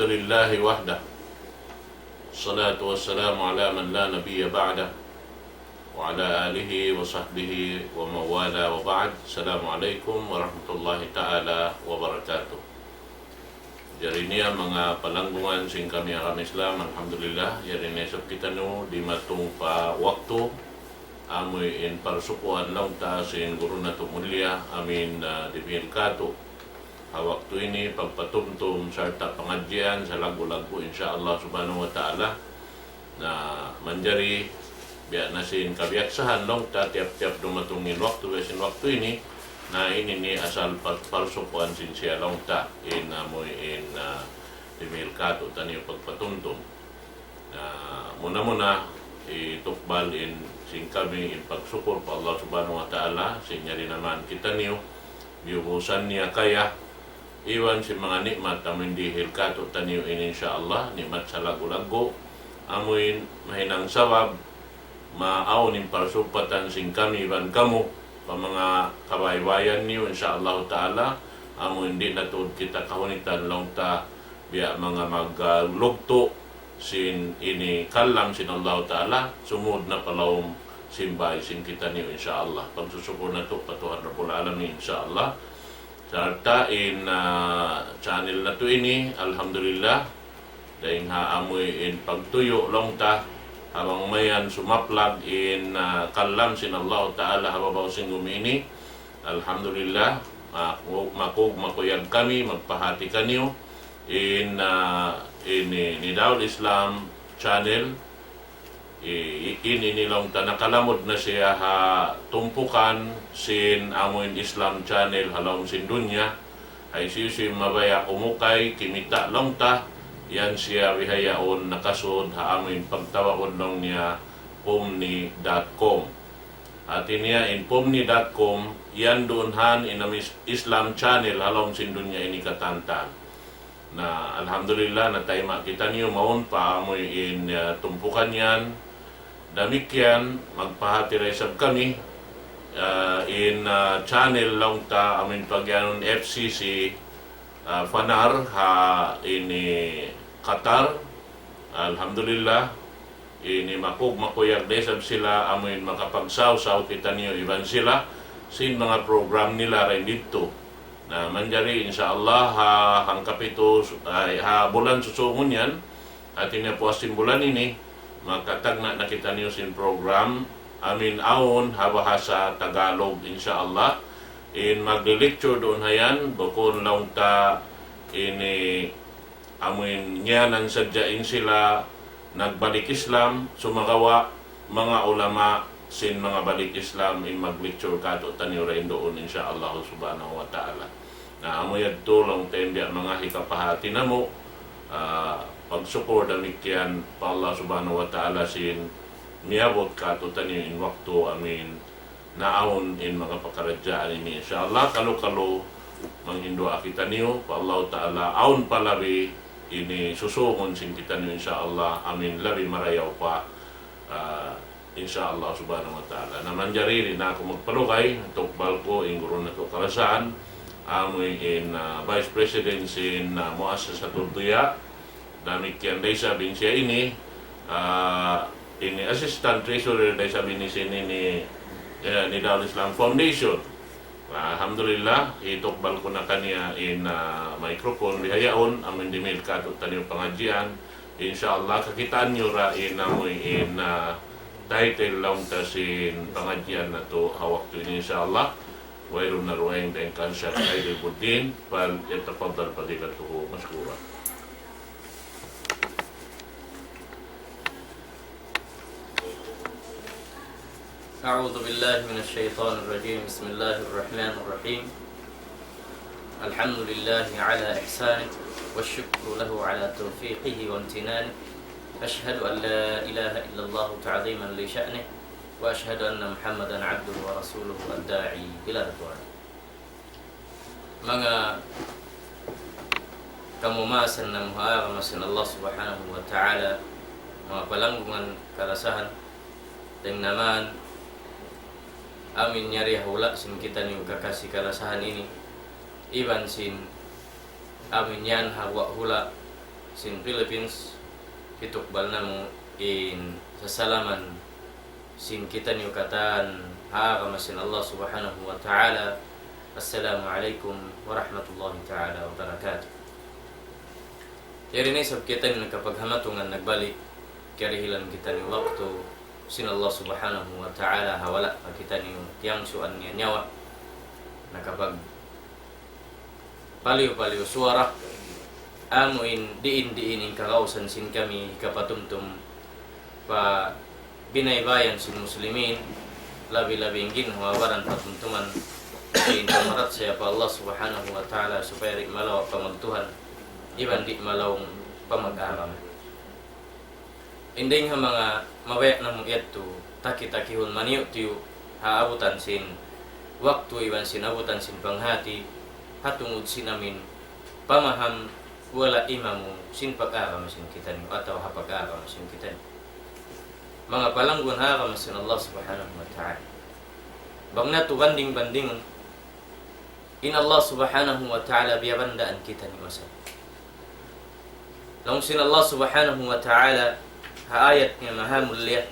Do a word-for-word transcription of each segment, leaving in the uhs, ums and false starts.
لله وحده، والصلاة والسلام على من لا نبي بعده، وعلى آله وصحبه ومن والاه، وبعد. السلام عليكم ورحمة الله تعالى وبركاته. Jari niya manga palanggungan sin kami agama Islam, alhamdulillah, yari na isab kitaniyu dimatung pa waktu, amuin parsukuan laung ta sin guru natu' mulia, amin, ah, dimihil katu'. Ha waktu ini, pagpatumtum sarta' pangadjian salaggu'-laggu', insya Allah subhanahu wa ta'ala. Na manjari biya' na sin kabiyaksahan laung ta tiyap-tiyap dumatung in waktu, biya' sin waktu ini, na ini ini asal par-, parsukuan sin siya laung ta, in amuin, ah, dimihil katu' taniyu pagpatumtum. Na muna-muna, itukbal in sin kami in pagsukur pa Allah subhanahu wa ta'ala, sin yari na man kitaniyu, biyubusan niya kaya, iban sin manga ni'mat amuin dihil katu' taniyu in, insya Allah, ni'mat salaggu'-laggu', amuin mahinang sabab, maawn in parsugpatan sin kami iban kamu, pa manga kabaybayan niyu, insya Allah ta'ala, amuin di' na tuud kita kahunitan laung ta, biya' manga mag-, ah, lugtu' sin ini kalam sin Allah ta'ala, sumud na pa lawm sin bāy sin kitaniyu, insya Allah. Pagsusukur natu' pa Tuhan Rabbul Alamin, insya Allah. Sarta' in, ah, channel natu' ini, alhamdulillah, dayn ha amuin pagtuyu' laung ta, ha bang mayan sumaplag in, ah, kalam sin Allah ta'ala ha babaw sin gumi ini. Alhamdulillah, maku-, makug-, makuyag kami magpahāti kaniyu in, ah, ini, Nidaul Islam channel. I-, in ini laung ta nakalamud na siya ha tumpukan sin amuin Islam channel ha lawm sin dunya. Hisiyu-siyu in mabaya' umukay, kimita' laung ta, yan siya bihaun nakasud ha amuin pagtawagun laung niya Pomni dot com. Hāti niya in Pomni dot com, yan duun han in amuin Islam channel ha lawm sin dunya ini katantan. Na, alhamdulillah, natayma' kitaniyu mawn pa amuin, ah, tumpukan yan. Damikkiyan, magpahāti da isab kami, ah, in, ah, channel laung ta amuin pagiyanun F C C, ah, Fanar ha ini Qatar. Alhamdulillah, ini makug-, makuyag da isab sila amuin makapagsawsaw kitaniyu iban sila sin manga program nila dayn didtu. Na manjari, insya Allah, ha hangkapitu, ay, ha bulan susungun yan, hāti niya puas sin bulan ini, makatagna' na kitaniyu sin program amuin awn ha bahasa Tagalog, insya Allah. In magli-lecture duun ha yan, bukun laung ta ini amuin ngiyanan sadja in sila nagbalik Islam, sumagawa' manga ulama sin manga balik Islam in mag-lecture katu'taniyu dayn duun, insya Allah subhanahu wa ta'ala. Na amu yadtu laung ta in biya' manga hikapahāti namu', ah, pagsukur damikkiyan pa Allah subhanahu wa ta'ala sin miyabut katu'taniyu in waktu amuin naawn in manga pakaradjaan ini. Insya Allah, kalu-kalu manghinduwaa kitaniyu pa Allah ta'ala, awn pa labi ini susungun sin kitaniyu, insya Allah, amuin labi marayaw pa, ah, insya Allah subhanahu wa ta'ala. Na manjari di' na aku magpalugay, tukbal ku in guru natu' kalasahan, amuin, ah, Vice President sin, ah, Muassasatud Diya, damikkiyan da isab in siya ini, ah, ini Assistant Treasurer da isab ini sin ini, eh, Nidaul Islam Foundation. Ah, alhamdulillah, hitukbal ku na kaniya in, ah, microphone bihaun, amuin dimihil katu'taniyu pangadjian. Insya Allah, kakitaan niyu ra in amuin, ah, title laung ta sin pangadjian natu' ha waktu ini, insya Allah. Wayruun na dugaing dayn kan Sheikh Aidil Buddin, فليتفضل فضيلته مشكورا. أعوذ بالله من الشيطان الرجيم. بسم الله الرحمن الرحيم. الحمد لله على إحسانه، والشكر له على توفيقه وامتنانه. أشهد أن لا إله إلا الله تعظيما لشأنه، وأشهد أن محمدا عبده ورسوله الداعي إلى رضوانه. Manga kamumaasan namu' ha agama sin Allah Subhanahu wa Ta'ala, manga palanggungan kalasahan, dayn ha man amuin yari ha hula' sin kitaniyu kakasi kalasahan ini, iban sin amuin yan ha guwa' hula' sin Philippines, hitukbal namu' in sasalaman sin kitaniyu katan ha agama sin Allah Subhanahu wa Ta'ala. Assalamu alaykum warahmatullahi ta'ala wabarakatuh. Yari na isab kitaniyu nakapaghambuuk nagbalik, kiyarihilan kitaniyu waktu sin Allah Subhanahu wa Ta'ala, ha wala' pa kitaniyu tiyangsuan niya nyawa, nakapag paliyu-paliyu suwara, amu in diin-diin in kagausan sin kami hikapatumtum pa binaybayan sin muslimin, labi-labi in ginhawa-baran patumtuman sin pamarachaya pa Allah Subhanahu wa Ta'ala supaya di' malawa' pamagtuhan, iban di' malawa' pamag-agama. Inday ha manga mabaya' namu' yadtu, taki-takihun maniyu'-tiyu' ha abutan sin waktu iban sin abutan sin panghati, ha tungud sin amin pamaham wala' imamu sin pag-agama sin kitaniyu atawa ha pag-agama sin kitaniyu. Manga palangguan ha agama sin Allah Subhanahu wa Ta'ala. Bang natu' banding-bandingun, in Allah Subhanahu wa Ta'ala biyabandaan kitaniyu asal. Laung sin Allah Subhanahu wa Ta'ala ha ayat niya maha mulia.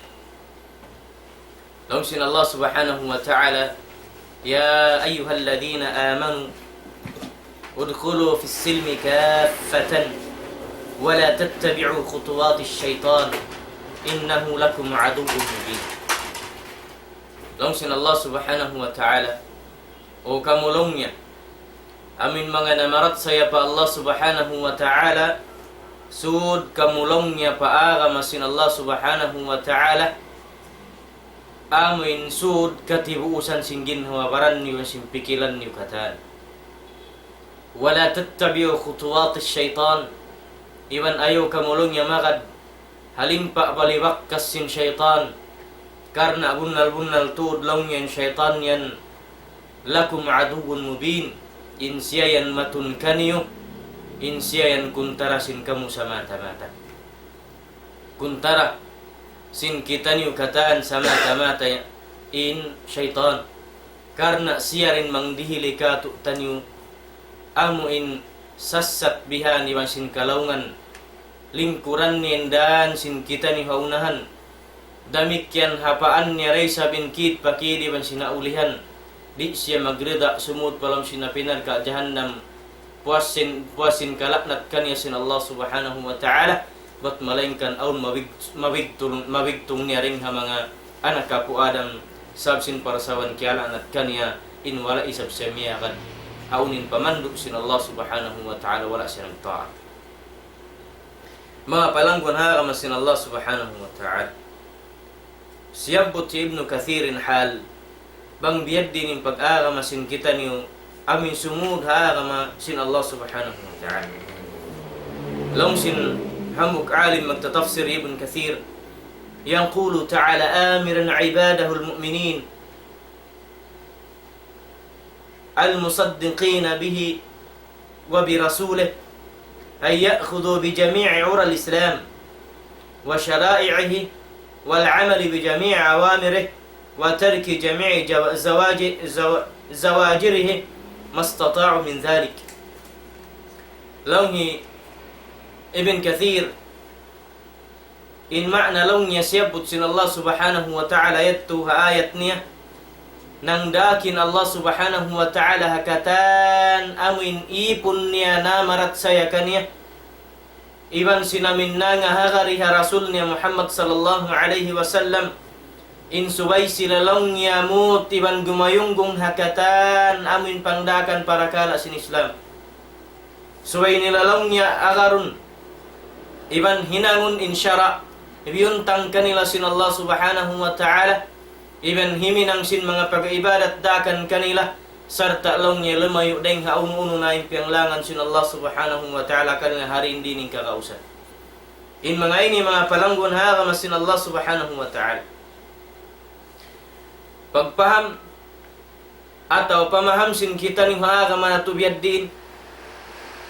Laung sin Allah Subhanahu wa Ta'ala, يا أيها الذين آمنوا ادخلوا في السلم كافة ولا تتبعوا خطوات الشيطان إنه لكم عدو مبين. Laung sin Allah Subhanahu wa Ta'ala, O kamu laung niya, amin manga namarachaya pa Allah Subhanahu wa Ta'ala, sud kamu laung niya pa agama sin Allah Subhanahu wa Ta'ala, amin sud katibuusan sin ginhawa-baran niyu, sin pikilan niyu katan. ولا تتبعوا خطوات الشيطان. Iban ayaw kamu laung niya magad ha limpa' bali bakkas sin saytan. Karna' bunnal-bunnal tuud laung niya in saytan yan لكم عدو مبين. In siya yan matun kaniyu, in siya yan kuntara sin kamu samata-mata. Kuntara sin kitaniyu katan samata-mata in saytan. Karna' siya yan in mangdihili kātu'niyu, amu in sassat bihan iban sin kalaungan, lingkuran niya in dān sin kitaniyu ha unahan. Damikkiyan ha paan niya da isab in kīd pa kīd iban sin ha ulihan. Di' siya magrida sumud pa lawm sin api narka' jahannam, puas sin, puas sin kala'nat kaniya sin Allah Subhanahu wa Ta'ala, bat malaingkan awn mabig-, mabigtung, mabigtung niya dayn ha manga anak apu' Adam, sabab sin parasawan kiyala'nat kaniya, in wala' isab siya miyagad ha unu in pamandu' sin Allah Subhanahu wa Ta'ala, wala' siya nagta'at. Manga palangguan ha agama sin Allah Subhanahu wa Ta'ala. Siyabbut hi Ibnu Kathir in hal, bang biya' diin in pag-agama sin kitaniyu, amu in sumud ha agama sin Allah Subhanahu wa Ta'ala. Laung sin hambuuk alim magtatafsir, Ibnu Kathir, يقول تعالى آمرا عباده المؤمنين المصدقين به وبرسوله أن يأخذوا بجميع عرى الإسلام وشرائعه والعمل بجميع أوامره وترك جميع جو-، زواج-، زو-، زواجره ما استطاعوا من ذلك. Laung hi Ibn Kathir, in ma'na laung niya siyabbut sin Allah Subhanahu wa Ta'ala yadtu ha ayat niya, nangdaak in Allah Subhanahu wa Ta'ala ha katan amu in ipun niya namarachaya kaniya, iban sin amu in nangahagad ha Rasul niya Muhammad sallallahu alayhi wasallam, in subay sila laung niya mut iban gumayunggung ha katan amu in pangdaakan parakala' sin Islam. Subay nila laung niya agarun iban hinangun in sara' biyuntang kanila sin Allah Subhanahu wa Ta'ala, iban himinang sin manga pag-ibadat daakan kanila, sarta' laung niya lumayu' dayng ha unu-unu na in piyanglangan sin Allah Subhanahu wa Ta'ala kanila ha diin-diin in kagausan. In manga ini manga palangguan ha agama sin Allah Subhanahu wa Ta'ala. Pagpaham atawa pamaham sin kitaniyu ha agama natu' biya' diin,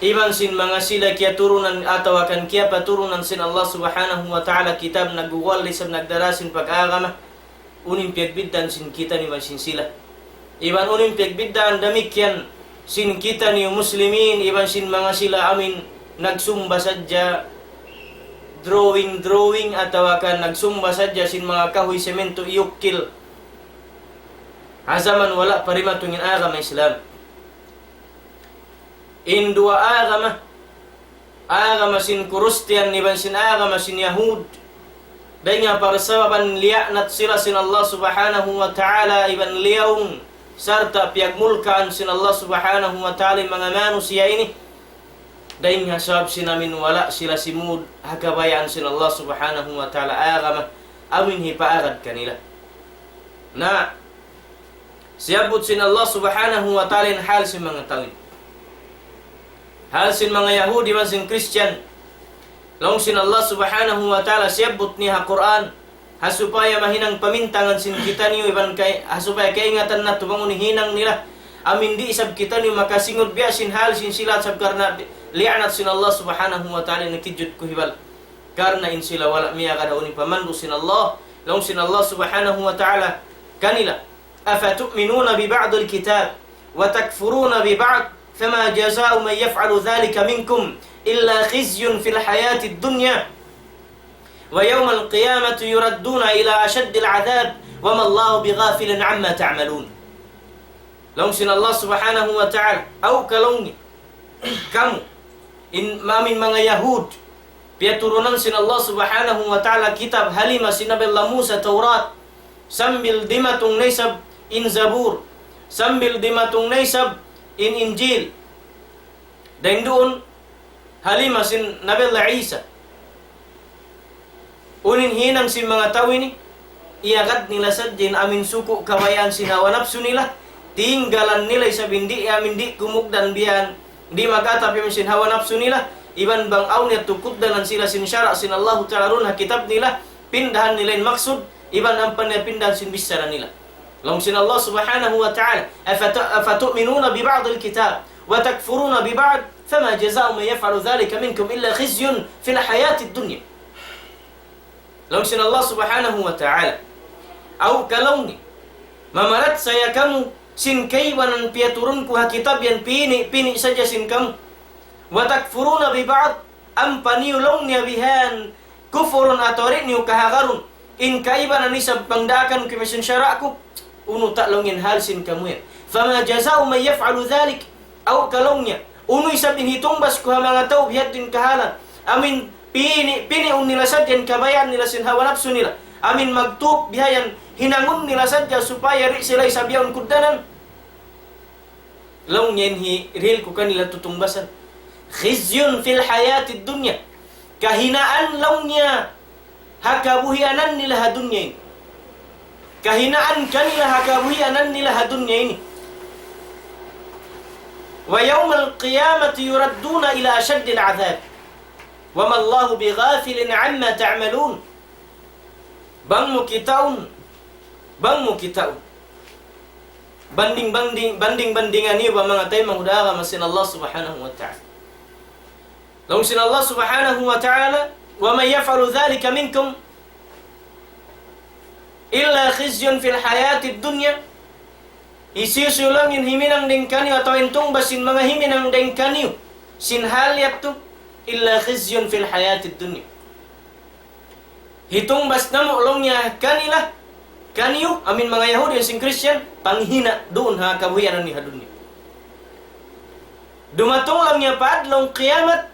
iban sin manga sila kiyaturunan atawa kan kiyapaturunan sin Allah Subhanahu wa Ta'ala kitab, nagguwal isab nagdara sin pag-agama, unu in piyagbiddaan sin kitaniyu iban sin sila. Iban unu in piyagbiddaan damikkiyan sin kitaniyu muslimin iban sin manga sila amu in nagsumba sadja drawing-drawing atawa kan nagsumba sadja sin manga kahuy semento iyukkil. Ha jaman wala' pa dimatung in agama Islam. In duwa agama, agama sin Kristiyan iban sin agama sin Yahud. Dayn ha parsababan liyaanat sila sin Allah Subhanahu wa Ta'ala iban liyaung sarta' piyagmulkaan sin Allah Subhanahu wa Ta'ala in manga manusiya' ini. Dayn ha sabab sin amin wala' sila simud ha kabayaan sin Allah Subhanahu wa Ta'ala agama amin hipaagad kanila. Na, siyabbut sin Allah Subhanahu wa Ta'ala in hal sin manga tau ini. Hal sin manga Yahudi iban sin Kristiyan. Laung sin Allah Subhanahu wa Ta'ala siyabbut niya ha Qur'an. Ha supaya mahinang pamintangan sin kitaniyu iban kay, ha supaya kaingatan natu' bang unu in hinang nila. Amin di' isab kitaniyu makasingud biya' sin hal sin sila sab karna' liyaanat sin Allah Subhanahu wa Ta'ala nakijut kuhibal. Karna' in sila wala' miyagad ha unu in pamandu' sin Allah. Laung sin Allah Subhanahu wa Ta'ala kanila. أفتؤمنون ببعض الكتاب وتكفرون ببعض فما جزاء من يفعل ذلك منكم إلا خزي في الحياة الدنيا ويوم القيامة يردون إلى أشد العذاب وما الله بغافل عما تعملون. Laung sin Allah Subhanahu wa Ta'ala, aw ka laung niya, kamu, in amin manga Yahud, piyaturunan sin Allah Subhanahu wa Ta'ala kitab ha lima sin Nabi Allah Musa Tawrat, sambil dimatung na isab in Zabur, sambil dimatung na isab in Injil. Dayn duun, ha lima sin Nabi Allah Isa. Unu in hinang sin manga tau ini, iyagad nila sadja in amin suku' kabayaan sin hawa napsu nila, tinggalan nila isab in di' amin di' kumugdan biya' yan, di' mag-atap amin sin hawa napsu nila, iban bang awn yadtu kugdanan sila sin sara' sin Allahu Ta'ala duun ha kitab nila, pindahan nila in maksud, iban ampa nila pindahan sin bichara nila. Laung sin Allah Subhanahu wa Ta'ala, أفت-، أفتؤمنون ببعض الكتاب وتكفرون ببعض فما جزاء من يفعل ذلك منكم إلا خزي في الحياة الدنيا. Laung sin Allah Subhanahu wa Ta'ala, aw ka laung niya, mamarachaya kamu sin kaibanan piyaturun ku ha kitab yan pini'-pini' sadja sin kamu. وتكفرون ببعض, ampa niyu laung niya bihan kufurun atawa di' niyu kahagarun in kaibanan isab pangdaakan ku iban sin sara' ku, unu ta' laung in hal sin kamu yan. فما جزاء من يفعل ذلك, aw ka laung niya, unu isab in hitungbas ku ha manga tau bihadtu in kahalan. Amin pini'-, piniun nila sadja in kabayaan nila sin hawa napsu nila. Amin magtup bihayan hinangun nila sadja supaya di' sila isab yaun kugdanan. Laung niya in hi-, hirihil ku kanila tutungbasan. خزي في الحياة الدنيا. Kahinaan laung niya ha kabuhianan nila ha dunya ini. Kahinaan kanila ha kabuhianan nila ha dunya ini. ويوم القيامة يردون إلى أشد العذاب وما الله بغافل عما تعملون. Bang mu kitaun, bang mu kitaun. Banding-banding, banding-bandingan niyu ba manga taymanghud ha agama sin Allah Subhanahu wa Ta'ala. Laung sin Allah Subhanahu wa Ta'ala, ومن يفعل ذلك منكم إلا خزي في الحياة الدنيا. Hisiyu-siyu laung in himinang dayn kaniyu atawa in tungbas sin manga himinang dayn kaniyu sin hal yadtu, إلا خزي في الحياة الدنيا. Hitungbas namu' laung niya kanila, kaniyu, amin manga Yahudi iban sin Kristiyan, panghina' duun ha kabuhianan niyu ha dunya. Dumatung laung niya pa adlaw kiyamat,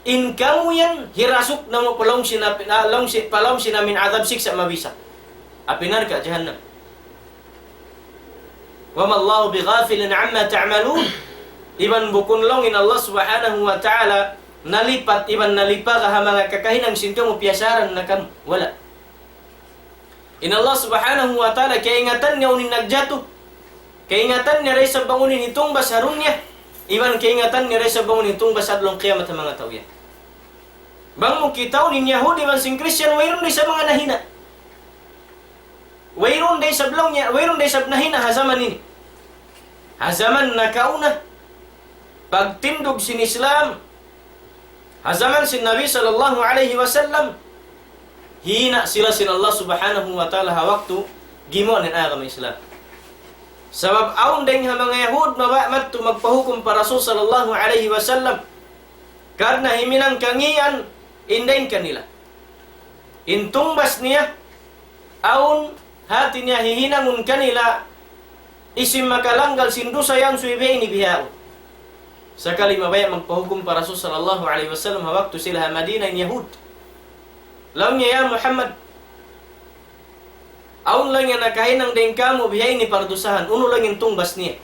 in kamu yan, hirasuk namu' pa lawm sin api-, ah, lawm sin, pa lawm sin amin adab siksa' mabisa'. Api narka' jahannam. وما الله بغافل عما تعملون. Iban bukun laung in Allah Subhanahu wa Ta'ala nalipat iban nalipaga ha manga kakahinang sin kamu piyasaran na kamu. Wala'. In Allah Subhanahu wa Ta'ala kaingatan niya unu in nagjatu. Kaingatan niya da isab bang unu in hitungbas ha dunya. Iban kaingatan niya da isab bang unu in hitungbas adlaw kiyamat ha manga tau yan. Bang mu kitaun in Yahudi iban sin Kristiyan, wayruun da isab manga nahina'. Wayruun da isab laung niya, wayruun da isab nahina' ha jaman ini. Ha jaman nakauna, pagtindug sin Islam, ha jaman sin Nabi sallallahu alayhi wasallam, hina' sila sin Allah Subhanahu wa Ta'ala ha waktu gimuwa' in agama Islam. Sabab awn dayng ha manga Yahud mabaya' madtu magpahukum pa Rasul sallallahu alayhi wasallam. Karna' himinang kangīan in dayn kanila. In tungbas niya, awn hāti niya hihinangun kanila, hisiyu in makalanggal sin dusa yan subay bihaini bihaun. Sakali mabaya' magpahukum pa Rasul sallallahu alayhi wasallam ha waktu sila ha Madina in Yahud. Laung niya, "Ya Muhammad, awn laung niya nakahinang dayn kāmu' bihaini pardusahan, unu laung in tungbas niya?"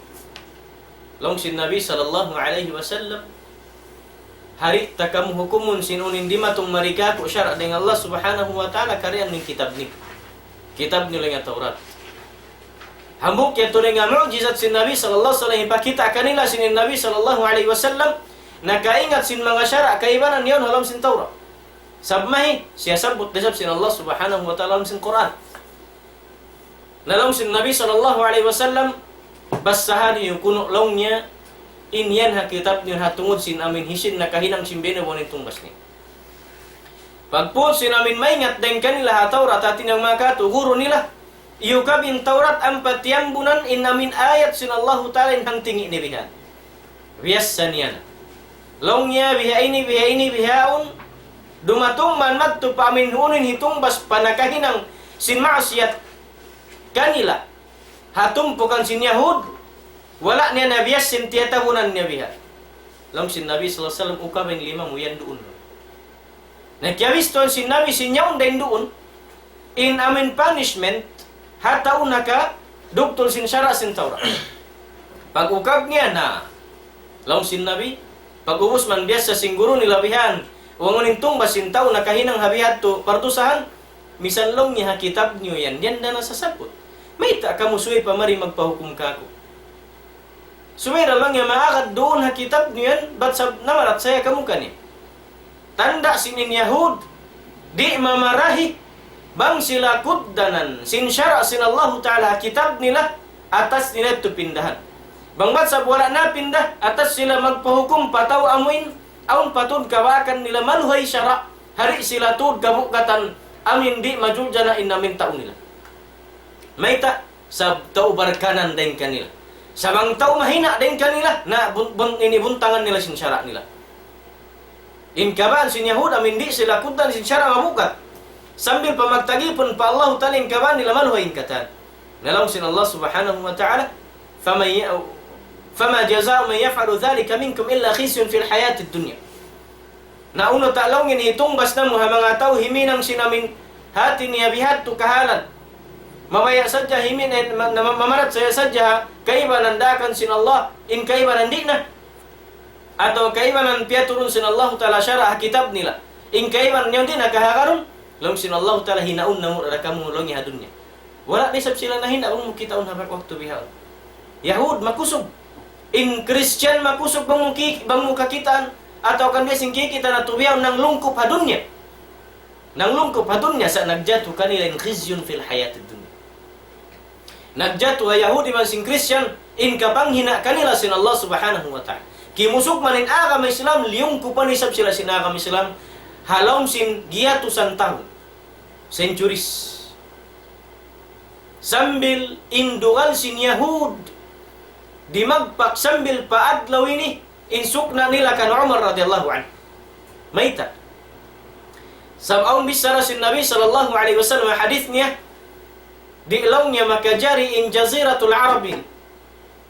Laung sin Nabi sallallahu alayhi wasallam, "Di' ta kamu hukumun sin unu in dimatung mari kāku' sara' dayn Allah subhanahu wa ta'ala, karna' in kitab niyu. Kitab niyu laung in Tawrat." Hambuuk yadtu laung in mu'jizat sin Nabi sallallahu alayhi wasallam, hipakita' kanila sin Nabi sallallahu alayhi wasallam, nakaingat sin manga sara' kaibanan yaun ha lawm sin Tawrat. Sabab mahi, siyasabbut da isab sin Allah subhanahu wa ta'ala ha lawm sin Qur'an. Na laung sin Nabi sallallahu alayhi wasallam, "Basaha niyu kunu'," laung niya, "in yan ha kitab niyu ha tungud sin amin hisiyu in nakahinang sin bihaini bihaun in tungbas niya." Pagpun sin amin maingat dayn kanila ha Tawrat, hāti niya manga katu' guru nila, iyukab in Tawrat ampa tiyambunan in amin ayat sin Allahu ta'ala in hangtingi' niya bihan. Biyassa niya na. Laung niya bihaini, bihaini, bihaun, dumatung man madtu pa amin unu in hitungbas pa nakahinang sin maksiyat kanila ha tumpukan sin Yahud, wala' niya na biyassa in tiyatabunan niya bihan. Laung sin Nabi sallallahu alayhi wasallam, "Ukaba in lima mu yan duun." Na kiyabistuhan sin Nabi sin yaun dayn duun, in amin punishment, ha tau nakadugtul sin sara' sin Tawrat. Pag-ukab niya na, laung sin Nabi, pag-ubus man biyassa sin guru nila bihan, "Unu in tungbas sin tau nakahinang ha bihadtu pardusahan?" "Misan," laung niya, "ha kitab niyu yan, yan da nasasabbut. Mayta' kamu subay pa mari magpahukum kāku'?" Subay da laung niya maagad duun ha kitab niyu yan, bat sab-, namarachaya kamu kaniya. Tanda' sin in Yahud, di' mamarahi, bang sila kugdanan sin sara' sin Allahu ta'ala ha kitab nila, atas nila yadtu pindahan. Bang bat sab wala' napinda, atas sila magpahukum pa tau amuin, awn pa tuud kabaakan nila maluhay sara', di' sila tuud kabugatan, amuin di' majuljana in amuin tau nila. Mayta'? Sab tau barkanan dayn kanila. Sab bang tau mahina' dayn kanila, na bun-, bun-, ini buntangan nila sin sara' nila. In kabaan sin Yahud, amuin di' sila kugdan sin sara' mabugat. Sambil pa magtagipun pa Allahu ta'ala in kabaan nila maluhay in katan. Na laung sin Allah subhanahu wa ta'ala, "فمن ي-، فما جزاء من يفعل ذلك منكم إلا خزي في الحياة الدنيا." Na unu ta laung in hitungbas namu' ha manga tau himinang sin amuin hāti niya bihadtu kahalan. Mabaya' sadja himin-, eh, ma-, na-, ma-, mamarachaya sadja ha kaibanan daakan sin Allah, in kaibanan di' na. Atawa kaibanan piyaturun sin Allahu ta'ala sara' ha kitab nila. In kaibanan yaun di' na kahagarun, laung sin Allahu ta'ala hinaun namu' da kamu laung niya ha dunya. Wala' da isab sila nahina' bang mu kitaun ha waktu bihaun. Yahud makusug. In Christian makusug bang mu ki-, bang mu kakitaan. Atawa kan biya' sin kikita' natu' bihaun nanglungkup ha dunya. Nanglungkup ha dunya sa' nagjatu kanila in خزي في الحياة الدنيا. Nagjatu ha Yahudi man sin Christian, in kapanghina' kanila sin Allah subhanahu wa ta'ala. Kimusug man in agama Islam, liyungkupan isab sila sin agama Islam, ha lawm sin giyatusan tahun. Centuries. Sambil in dugal sin Yahud dimagpak sambil pa adlaw ini in sukna' nila kan Umar radiyallahu anhu. Mayta'? Sabab awn bichara sin Nabi sallallahu alayhi wasallam, hadith niya, di' laung niya makajari in Jaziratul Arab ini.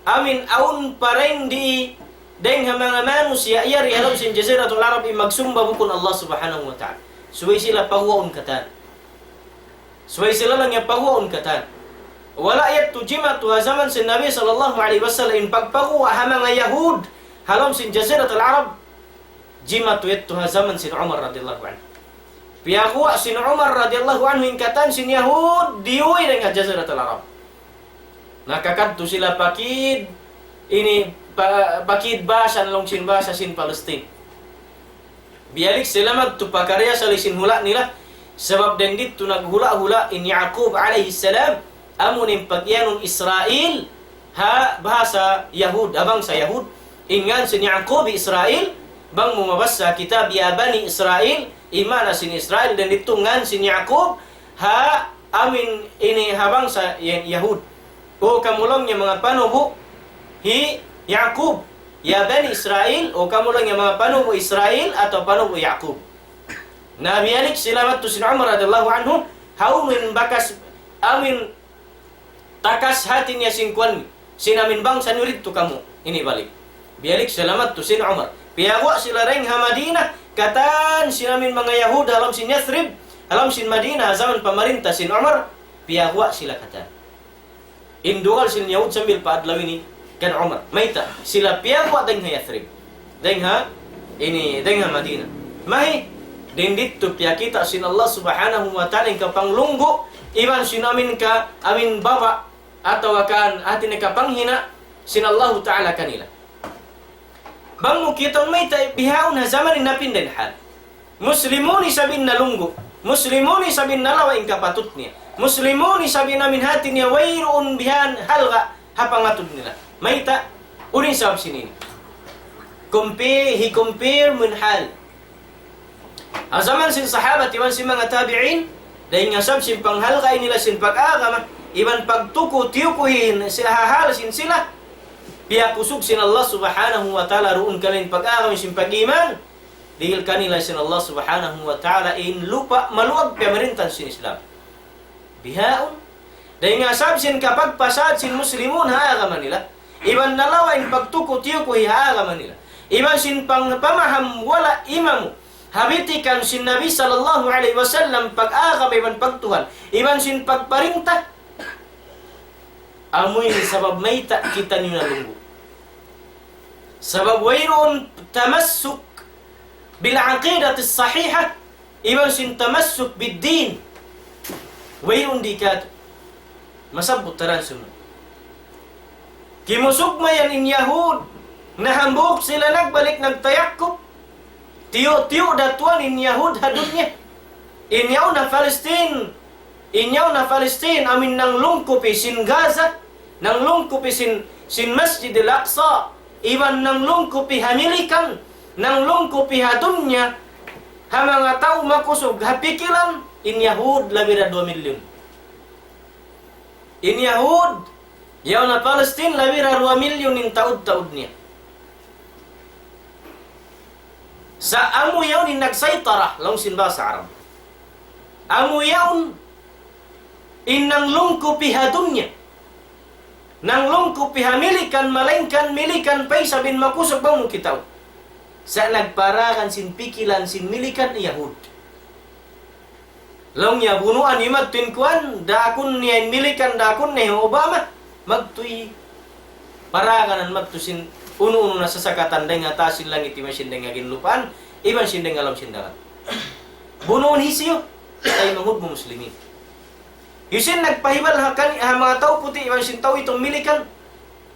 Amuin awn pa dayn di, dayn ha manga manusiya' yari ha lawm sin Jaziratul Arab in magsumba bukun Allah subhanahu wa ta'ala. Subay sila paguwaun katan. Subay sila laung niya paguwaun katan. Wala' yadtu jimatu ha jaman sin Nabi sallallahu alayhi wasallam in pagpaguwa' ha manga Yahud ha lawm sin Jaziratul Arab. Jimatu yadtu ha jaman sin Umar radiyallahu anhu. Piyaguwa' sin Umar radiyallahu anhu in katan sin Yahud diyuwi dayn ha Jaziratul Arab. Nakakadtu sila pakid, ini, pa-, pakid bahasa laung sin bahasa sin Palestine. Biyalik sila madtu pa karna' sin hula' nila, sabab dayn didtu naghula'-hula' in Yaqub alayhi salam, amu in pagiyanun Israel, ha bahasa Yahud, ha bangsa Yahud, in ngan sin Yaqub Israel, bang mu mabassa kitab يا بني إسرائيل, in maana sin Israel, dayn didtu ngan sin Yaqub, ha amuin ini ha bangsa Ya-, Yahud. O kamu laung niya manga panubu' hi Yaqub. Ya Bani Israil, o kamu laung niya manga panubu' Israil atawa panubu' Yaqub. Na biyalik sila madtu sin Umar radiyallahu anhu, hawnu in bakas, amin takas hati niya sin kuwan, sin amin bangsa niyu didtu kamu ini balik. Biyalik sila madtu sin Umar. Piyaguwa' sila dayn ha Madina, katan sin amin manga Yahud ha lawm sin Yathrib, ha lawm sin Madina, ha jaman pamarinta sin Umar, piyaguwa' sila katan. In dugal sin Yahud sambil pa adlaw ini kan Umar. Mayta', sila piyaguwa' dayn ha Yathrib. Dayn ha, ini, dayn ha Madina. Mahi, dayn didtu piyakita' sin Allah Subhanahu wa Ta'ala in kapanglunggu', iban sin amin ka, amin baba', atawa kan hati niya kapanghina' sin Allahu Ta'ala kanila. Bang mu kitaun mayta' bihaun ha jaman in napinda in hal. Muslimun isab in nalunggu'. Muslimun isab in nalawa' in kapatut niya. Muslimun isab in amin hati niya wayruun bihan halga' ha pangatud nila. Mayta', unu in sabab sin ini. Kumpi, hi-compare mu in hal. Ha jaman sin sahabat iban sin manga tabi'in, dayn ha sabab sin panghalga' nila sin pag-agama, iban pagtuku-tiyukuhin sin hahal sin sila, piyakusug sin Allah Subhanahu wa Ta'ala duun kanila in pag-agama sin pag-iman, dihil kanila sin Allah Subhanahu wa Ta'ala in lupa' maluag piyamarintahan sin Islam. Bihaun, dayn ha sabab sin kapagpasad sin Muslimun ha agama nila, iban nalawa' in pagtuku-tiyukuhi ha agama nila, iban sin pang-, pamaham wala' imamu, ha bitikan sin Nabi sallallahu alayhi wasallam pag-agama iban pagtuhan, iban sin pagparinta, amu ini sabab mayta' kitaniyu nalunggu'. Sabab wayruun tamassuk bil aqidatis sahiha, iban sin tamassuk bid din. Wayruun di katu'. Masabbut taran sunu. Kimusug mayan in Yahud, na hambuuk sila nagbalik nagtayakkup. Tiyu'-tiyu' da tuwan in Yahud ha dunya. In yaun ha Palestine, in yaun ha Palestine, amin nanglungkupi sin Gaza, nanglungkupi sin, sin Masjid Al-Aqsa, iban nanglungkupi ha Milikan, nanglungkupi ha dunya, ha manga tau makusug ha pikilan, in Yahud labi da duwa milyun. In Yahud, yaun ha Palestine, labi da duwa milyun in taud-taud niya. Sa' amu yaun in nagsaytara, laung sin bahasa Arab. Amu yaun in nanglungkupi ha dunya. Nanglungkupi ha Milikan, malaingkan Milikan pa isab in makusug bang mu kitaun. Sa' nagparagan sin pikilan sin Milikan Yahud. Laung niya bunuan niyu madtu in kuwan, daakun niya in Milikan, daakun niya in Obama, magtuy paraganan madtu sin unu-unu na sasakatan dayn ha taas sin langit iban sin dayn ha ginlupaan, iban sin dayn ha lawm sin dagat. Bunuun hisiyu, taymanghud mu Muslimin. Hisiyu in nagpahibal ha kan-, ha manga tau puti' iban sin tau itung Milikan,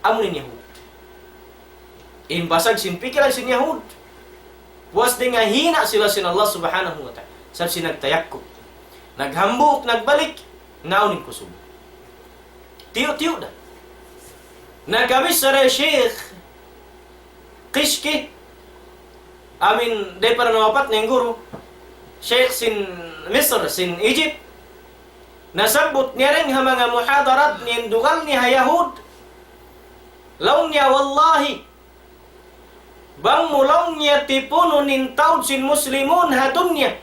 amu in Yahud. In basag sin pikilan sin Yahud. Puas dayn ha hina' sila sin Allah Subhanahu wa Ta'ala. Sabab sin nagtayakkup. Naghambuuk, nagbalik, naawn in kusug. Tiyu'-tiyu' da. Nagkabichara Sheikh Kishki, amin, dayng pa nawapat na in guru, Sheikh sin Misr, sin Egypt. Nasabbut niya dayn ha manga muhadarat niya in dugal niya ha Yahud. Laung niya, wallahi, bang mu laung niya tipunun in taud sin Muslimun ha dunya,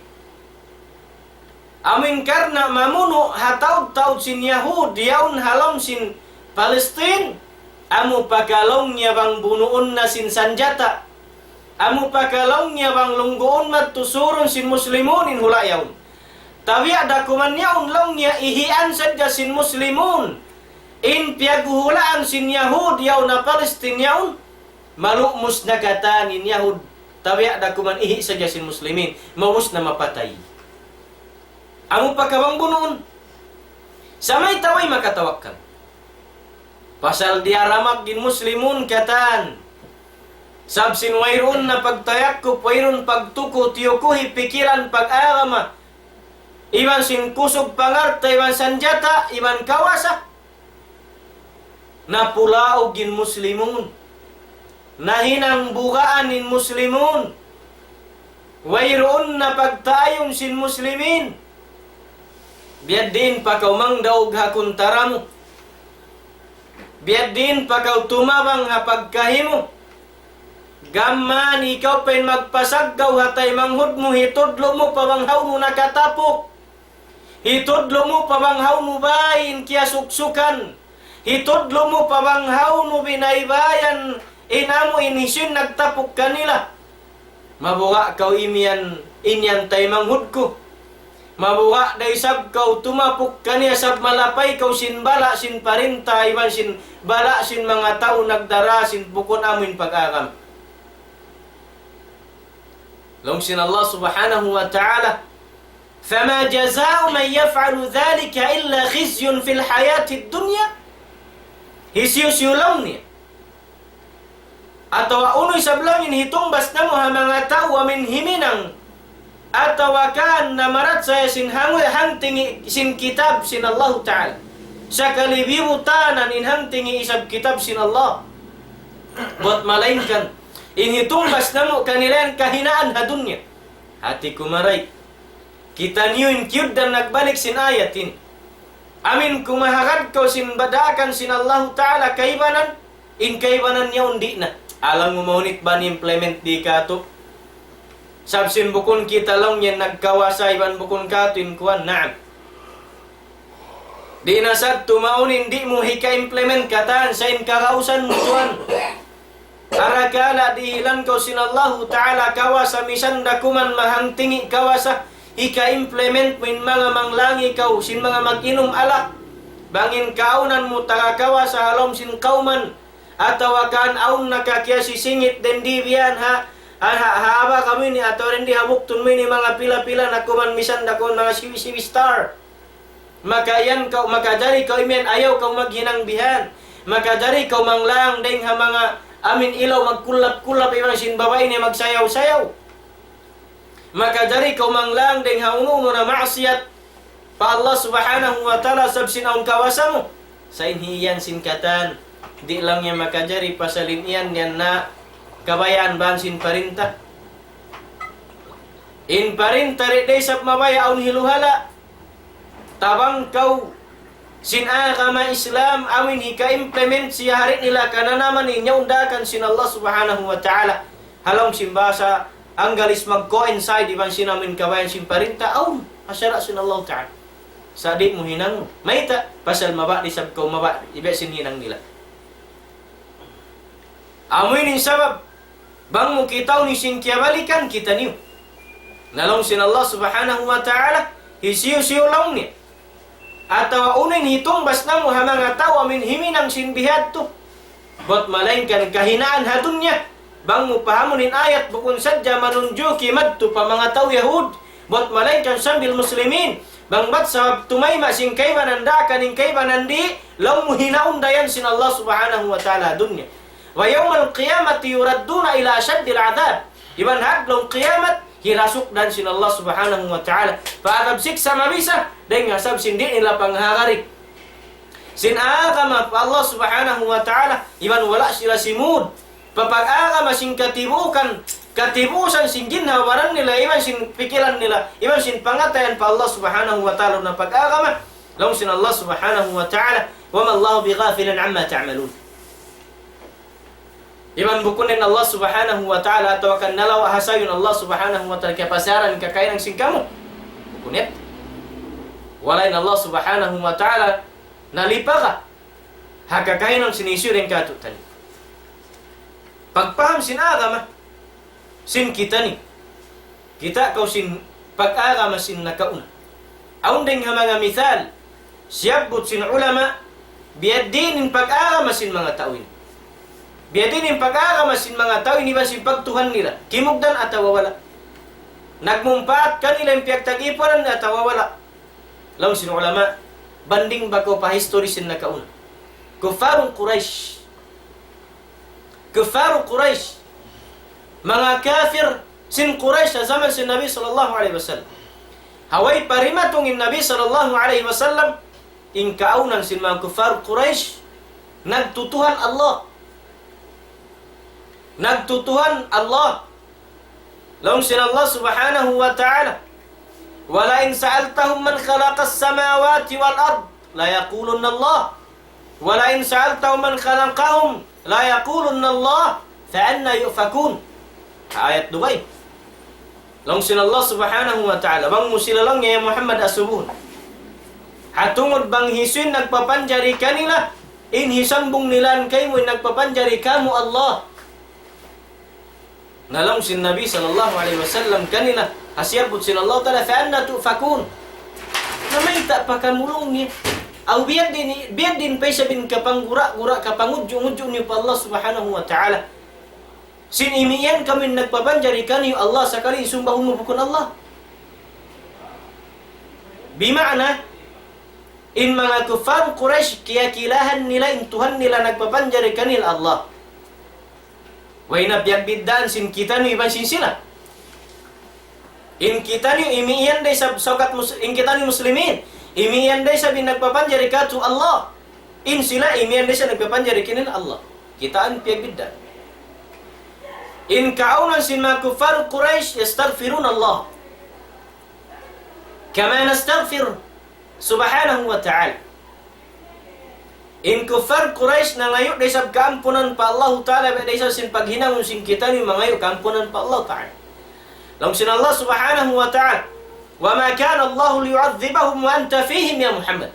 amu in karna' mamunu' ha taud-taud sin Yahud yaun ha lawm sin Palestine, amu pa ka laung niya bang bunuun na sin sanjata. Amu pa ka laung niya bang lungguun madtu surun sin Muslimun in hula' yaun. Tabiya' da kuman yaun laung niya ihian sadja sin Muslimun in piyaghuhulaan sin Yahud yaun ha Palestine yaun. Malumus na katan in Yahud. Tabiya' da kuman ihi sadja sin Muslimin. Maubus na mapatay. Amu pa ka bang bunuun. Sa' mayta' way makatawakkal. Pasal diyaramak in Muslimun katan. Sabab sin wayruun na pagtayakkup, wayruun pagtuku-tiyukuhi pikilan pag-agama. Iban sin kusug pangalta', iban sanjata', iban kawasa. Napulaug in Muslimun. Nahinang bugaan in Muslimun. Wayruun na pagtaayun sin Muslimin. Biya' diin pa kaw mangdaug ha kuntara mu. Biya' diin pa kaw tumabang ha pagkahi mu. Gam mayan ikaw pa in magpasaggaw ha taymanghud mu, hitudlu' mu pa bang hawnu nakatapuk. Hitudlu' mu pa bang hawnu bay in kiyasuksukan. Hitudlu' mu pa bang hawnu binaybayan in amu in hisiyu in nagtapuk kanila. Mabuga' kaw imiyan, in yan taymanghud ku. Mabuga' da isab kaw tumapuk kaniya sabab malapay kaw sin bala' sin parinta iban sin bala' sin manga tau nagdara sin bukun amu in pag-agama. Laung sin Allah Subhanahu wa Ta'ala, فما جزاء من يفعل ذلك إلا خزي في الحياة الدنيا. Hisiyu-siyu laung niya. Atawa unu isab laung in hitungbas namu' ha manga tau amuin himinang. Atawa kan namarachaya sin hangu-, hangtingi' sin kitab sin Allahu Ta'ala. Sakali biyutanan in hangtingi' isab kitab sin Allah. Buat malaingkan, in hitungbas namu' kanila yan kahinaan ha dunya. Hati ku maray. Kitaniyu in kiyugdan nagbalik sin ayat ini. Amuin kumahagad kaw sin badaakan sin Allahu Ta'ala kaibanan, in kaibanan niya un di' na. Alam mu mahunit ba ni-implement di katu'? Sabab sin bukun kita laung yan nagkawasa iban bukun katu' in kuwan. Naam. Di' na sad tumaun in di' mu hika-implement katan sa' in kagausan mu tuwan. Arakala' dihilan kaw sin Allahu Ta'ala kawasa misan da kuman mahangtingi' kawasa, hika-implement mu in manga manglang ikaw sin manga mag-inum alak. Bang in kaawnan mu taga kawasa ha lawm sin kawman, atawa kan awn nakakiyasisingit dindi biyan ha, ha, ha, ha aba kamu ini, atawa dindi ha buktun mu ini manga pila-pila na kuman misan da kuman manga siwi-siwi star. Maka yan kaw, makajari kaw imiyan ayaw kaw maghinang bihan. Makajari kaw manglang dayng ha manga amuin ilaw magkullap-kullap iban sin babai niya magsayaw-sayaw. Makajari kaw manglang dayng ha unu-unu na maasiyat pa Allah Subhanahu wa Ta'ala sabab sin awn kawasa mu. Sa' in hi iyan sin katan, di' laung niya makajari pasal in iyan yan na kabayaan bang sin parinta. In parinta di' da isab mabaya' awn hiluhala'. Tabang kaw sin agama Islam, amuin hika-implement siya ha di' nila kananaman in yaun daakan sin Allah Subhanahu wa Ta'ala. Ha lawm sin bahasa Anggalis mag-coincide iban sin amuin kabayaan sin parinta, awn, ha sara' sin Allah Ta'ala. Sa' di' mu hinangun. Mayta', pasal mabaya' da isab kaw mabaya', iban sin hinang nila. Amuin in sabab, bang mu kitaun in sin kiyabalikan kitaniyu. Na laung sin Allah Subhanahu wa Ta'ala, hisiyu-siyu laung niya. Atawa unu in hitungbas namu' ha manga tau amuin himinang sin bihadtu. Buat malaingkan kahinaan ha dunya. Bang mu pahamun in ayat bukun sadja manunjuki madtu pa manga tau Yahud. Buat malaingkan sambil Muslimin. Bang bat sabab tumayma' sin kaibanan daakan in kaibanan di', laung mu hinaun da yan sin Allah Subhanahu wa Ta'ala ha dunya. ويوم القيامة يردون إلى أشد العذاب. Iban ha adlaw qiyamat, hirasuk da yan sin Allah Subhanahu wa Ta'ala pa adab siksa' mabisa, dayng ha sabab sin di' nila panghagari sin agama pa Allah Subhanahu wa Ta'ala, iban wala' sila simud pa pag-agama sin katibuukan, katibuusan sin ginhawa-baran nila, iban sin pikilan nila, iban sin pangatayan pa Allah Subhanahu wa Ta'ala na pag-agama, laung sin Allah Subhanahu wa Ta'ala, وما الله بغافل عما تعملون. Iban bukun in Allah Subhanahu wa Ta'ala atawa kan nalawa' ha sayun Allah Subhanahu wa Ta'ala kiyapasaran kakahinang sin kamu. Bukun yan. Wala' in Allah Subhanahu wa Ta'ala nalipaga ha kakahinang sin hisiyu dayn kātu'niyu. Pagpaham sin agama sin kitaniyu. Kita' kaw sin pag-agama sin nakauna. Awn dayng ha manga misal, siyabbut sin ulama, biyadiin in pag-agama sin manga tau ini. Biyadiin in pag-agama sin manga tau ini iban sin pagtuhan nila. Kimugdan atawa wala'. Nagmumpaat kanila in piyagtag-ipunan atawa wala'. Laung sin ulama, banding ba kaw pa history sin nakauna. Kuffarun Quraysh. Kuffaru Quraysh. Manga kafir sin Quraysh ha jaman sin Nabi sallallahu alayhi wasallam. Ha way pa dimatung in Nabi sallallahu alayhi wasallam, in kaawnan sin manga kuffar Quraysh, nagtutuhan Allah. Nagtutuhan Allah. Laung sin Allah Subhanahu wa Ta'ala, ولئن سألتهم من خلق السماوات والأرض ليقولن الله ولئن سألتهم من خلقهم ليقولن الله فأنى يؤفكون. Ayat dugaing. Laung sin Allah Subhanahu wa Ta'ala, bang mu sila laung niya ya Muhammad asubuhun. Ha tungud bang hisiyu in nagpapanjari kanila, in hisambung nila kaymu in nagpapanjari kamu Allah. Na laung sin Nabi sallallahu alayhi wasallam kanila, ha siyabbut sin Allah Ta'ala, فأنى تؤفكون. Na mayta' pa kamu laung niya. Aw biya' diin, biya' diin pa isab in kapanggura-gura, kapangudju'-ngudju' niyu pa Allah Subhanahu wa Ta'ala. Sin imiyan kamu in nagpapanjari kaniyu Allah, sakali in sumbahun mu bukun Allah. Bima'na, in manga kuffar Quraysh, kiyakilahan nila in Tuhan nila nagpapanjari kanila Allah. Way na piyagbiddaan sin kitaniyu iban sin sila. In kitaniyu imiyan da isab sawkat mus-, in kitaniyu muslimin. Imiyan da isab in nagpapanjari katu' Allah. In sila imiyan da isab nagpapanjari kanila Allah. Kitaa in piyagbiddaan. In kaawnan sin manga kuffar Quraysh يستغفرون الله كما نستغفر سبحانه وتعالى. In kuffar Quraysh nangayu' da isab kaampunan pa Allahu Ta'ala, biya' da isab sin paghinangun sin kitaniyu mangayu' kaampunan pa Allahu Ta'ala. Laung sin Allah Subhanahu wa Ta'ala, وما كان الله ليعذبهم وأنت فيهم يا محمد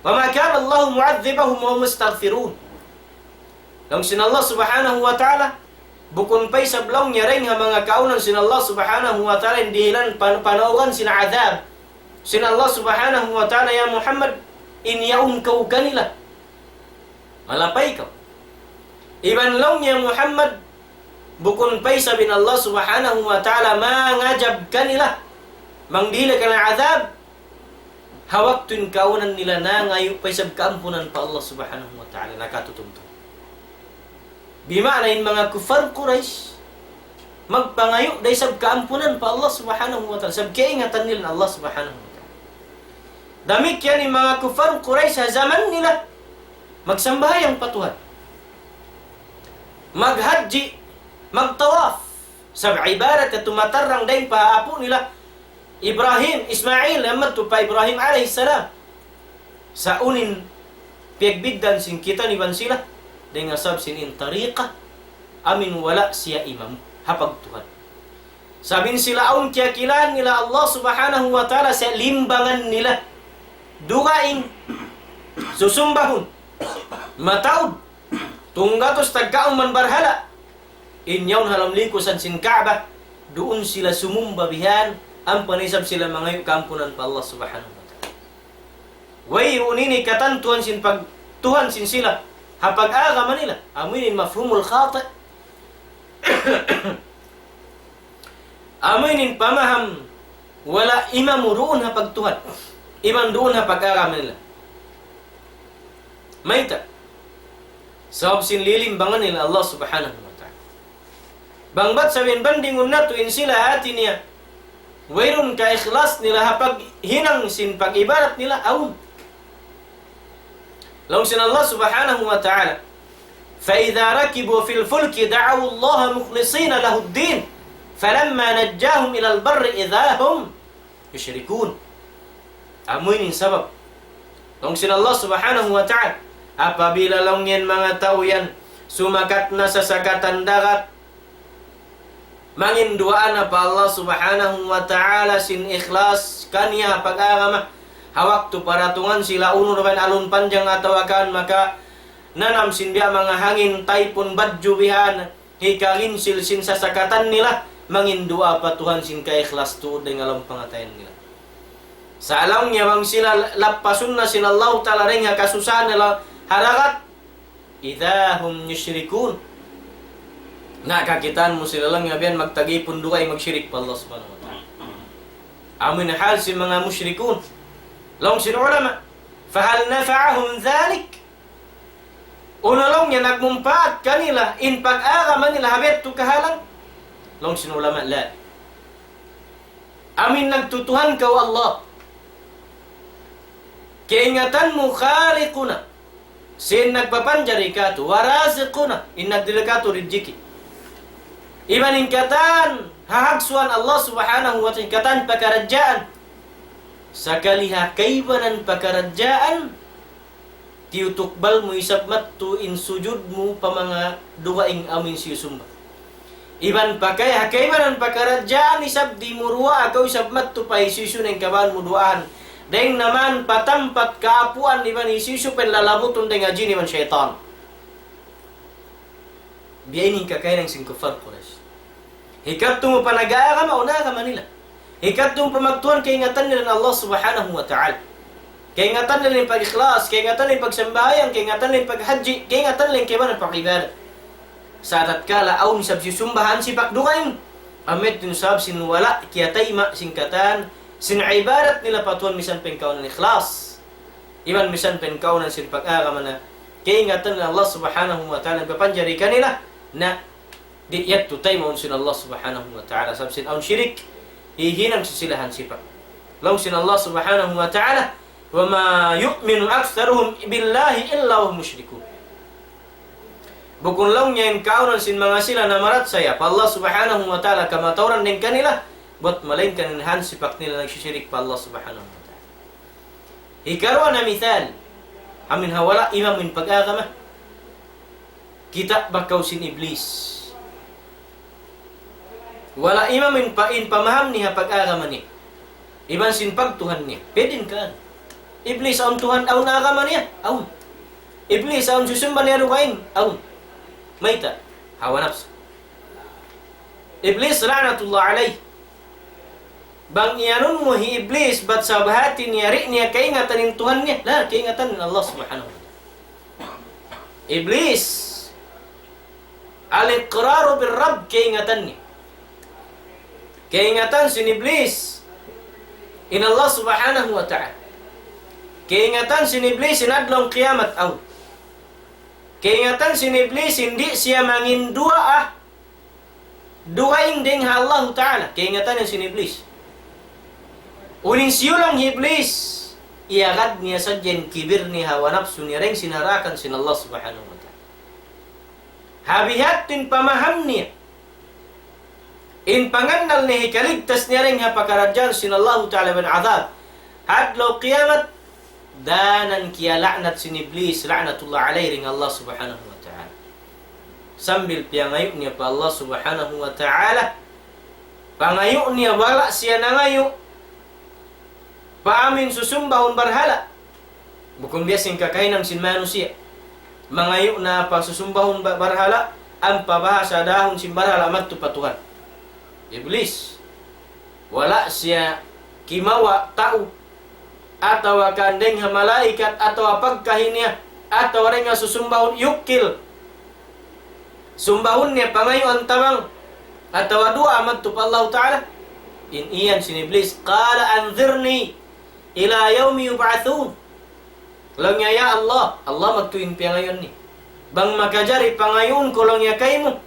وما كان الله معذبهم وهم يستغفرون. Laung sin Allah Subhanahu wa Ta'ala, bukun pa isab laung niya dayn ha manga kaawnan sin Allah Subhanahu wa Ta'ala in dihilan pan-, panaugan sin adhab sin Allah Subhanahu wa Ta'ala, ya Muhammad, in yaun kaw kanila. Malapay kaw. Iban laung niya Muhammad, bukun pa isab in Allah Subhanahu wa Ta'ala mangadhab kanila. Mangdihil kanila adhab, ha waktu in kaawnan nila nangayu' pa isab kaampunan pa Allah Subhanahu wa Ta'ala, nakatutumtum. Bima'na in manga kuffar Quraysh, magpangayu' da isab kaampunan pa Allah Subhanahu wa Ta'ala, sabab kaingatan nila in Allah Subhanahu wa Ta'ala. Damikkiyan in manga kuffar Quraysh ha jaman nila, magsambahayang pa Tuhan. Maghajji, magtawaf. Sabab ibarat yadtu matarrang dayn pa apu' nila, Ibrahim, Ismail, amu yadtu pa Ibrahim alayhi salam. Sa' unu in piyagbiddaan sin kitaniyu iban sila, dayn ha sabab sin in tariqa, amu in wala' siya imam, ha pagtuhan. Sabab in sila awn kiyakilahan nila Allah Subhanahu wa Ta'ala, siya limbangan nila. Dugaing, susumbahun, mataud, tunggatus tagkaun man barhala'. In yaun ha lawm lingkusan sin Ka'bah, duun sila sumumba bihan, ampa na isab sila mangayu' kaampunan pa Allah Subhanahu wa Ta'ala. Wayruun ini katantuhan sin pagtuhan sin sila, ha pag-agama nila. Amu ini in mafhumul khati'. Amu ini in pamaham wala' imamu duun ha pagtuhan. Iban duun ha pag-agama nila. Mayta'? Sabab sin lilimbangan nila Allah Subhanahu wa Ta'ala. Bang bat sabab in bandingun natu' in sila hati niya, wayruun kaikhlas nila ha paghinang sin pag-ibadat nila, awn. Laung sin Allah Subhanahu wa Ta'ala, فإذا ركبوا في الفلك دعوا الله مخلصين له الدين فلما نجاهم إلى البر إذا هم يشركون. Amu ini in sabab. Laung sin Allah Subhanahu wa Ta'ala, apabila laung niya in manga tau yan, sumakat na sasakatan dagat, manginduwaa na pa Allah Subhanahu wa Ta'ala sin ikhlas kaniya pag-agama, ha waktu paratungan sila unu da ba in alun panjang atawa kan makananam sin biya' manga hangin, taypun, badju' bihan, hikaginsil sin sasakatan nila, manginduwaa pa Tuhan sin kaikhlas tuud dayn ha lawm pangatayan nila. Sa' laung niya bang sila lappasun na sin Allahu Ta'ala dayn ha kasusahan nila ha dagat, إذا هم يشركون. Na kakitaan mu sila laung niya bihan magtagipun dugaing magshirik pa Allah Subhanahu wa Ta'ala. Amu in hal sin manga mushrikun. Laung sin ulama, فهل نفعهم ذلك؟ Unu laung niya nagmumpaat kanila in pag-agama nila ha biya' tu kahalan? Laung sin ulama, لا. Amu in nagtutuhan kaw Allah. Kaingatan mu Khaliquna. Sin nagpapanjari katu', wa Raziquna, in nagdihil katu' rijiki'. Iban in katan hahagsuan Allah Subhanahu wa Ta'ala, in katan pakaradjaan. Sakali ha kaibanan pakaradjaan, tiyutukbal mu isab mattu in sujud mu pa manga dugaing amu in siyusumba. Iban pa kay-, ha kaibanan pakaradjaan isab di' mu duwaa kaw isab mattu pa hisiyu-siyu na in kabaan mu duwaahan. Dayng naman pa tampat kaapuan iban hisiyu-siyu pa in lalabutun dayng ha jin iban saytan. Biya' ini in kakahinang sin kuffar Quraysh. Hikattu mu pa nag-aagama, awn agama nila. Hikattu mu pa magtuhan, kaingatan nila in Allah Subhanahu wa Ta'ala. Kaingatan nila in pag-ikhlas, kaingatan nila in pagsambahayang, kaingatan nila in paghajji, kaingatan nila in kaibanan pag-ibadat. Sa' tatkala awn isab siyusumbahan sipak dugaing, amu yadtu in sabab sin wala' kiyatayma' sin katan, sin ibadat nila pa Tuhan misan pa in kaawnan ikhlas. Iban misan pa in kaawnan sin pag-agama na kaingatan nila Allah Subhanahu wa Ta'ala, papanjari kanila na di' yadtu taymaun sin Allah Subhanahu wa Ta'ala. Sabab sin awn shirik, hihinang sisilahan sipa. Laung sin Allah Subhanahu wa Ta'ala, وما يؤمن أكثرهم بالله إلا وهم مشركون. Bukun laung niya in kaawnan sin manga sila namarachaya pa Allah Subhanahu wa Ta'ala kamatauran dayn kanila, bat malaingkan in hansipak nila nagsisirik pa Allah Subhanahu wa Ta'ala. Hikaruwa na misal, amu in ha wala' imam in pag-agama, kita' ba kaw sin Iblis. Wala' imam in pa-, in pamaham niya ha pag-agama niya. Iban sin pagtuhan niya. Pwede in kaan. Iblis awn tuhan, awn agama niya? Awn. Iblis awn susumba niya dugaing? Awn. Mayta'? Hawa napsu. Iblis la'natullah alayh. Bang iyanun mu hi Iblis, bat sabab hati niya, di' niya kaingatan in Tuhan niya. La, kaingatan in Allah Subhanahu wa Ta'ala. Iblis, al-iqraru bil-Rabb, kaingatan niya. Kaingatan sin Iblis in Allah Subhanahu wa Ta'ala. Kaingatan sin Iblis in adlaw kiyamat, awn. Kaingatan sin Iblis in di' siya manginduwaa dugaing dayn ha Allahu Ta'ala. Kaingatan niya sin Iblis. Unu in siyulang hi Iblis, iyagad niya sadja in kibir niya, hawa napsu niya, dayn sin harakan sin Allah Subhanahu wa Ta'ala. Ha biha' yadtu in pamaham niya, in pangannal niya hikaligtas niya dayn ha pakaradjaan sin Allahu Ta'ala iban adhab ha adlaw kiyamat, dayn ha kiyala'nat sin Iblis, la'natullah alayh, dayn Allah Subhanahu wa Ta'ala. Sambil piyangayu' niya pa Allah Subhanahu wa Ta'ala, pangayu' niya wala' siya nangayu' pa amu in susumbahun barhala'. Bukun biya' sin kakahinang sin manusiya'. Mangayu' na pa susumbahun ba-, barhala', ampa bahasa dahun sin barhala' madtu pa Tuhan. Iblis. Wala' siya kimawa' tau, atawa kan dayn ha malaikat, atawa pagkahi niya, atawa dayn ha susumbahun yukil. Sumbahun niya pangayuan tabang, atawa duwaa madtu pa Allahu Ta'ala. In iyan sin Iblis, قال أنظرني إلى يوم يبعثون. Laung niya, "Ya Allah," Allah magtuy in piyangayuan niya. "Bang makajari pangayuun ku," laung niya, "kaymu,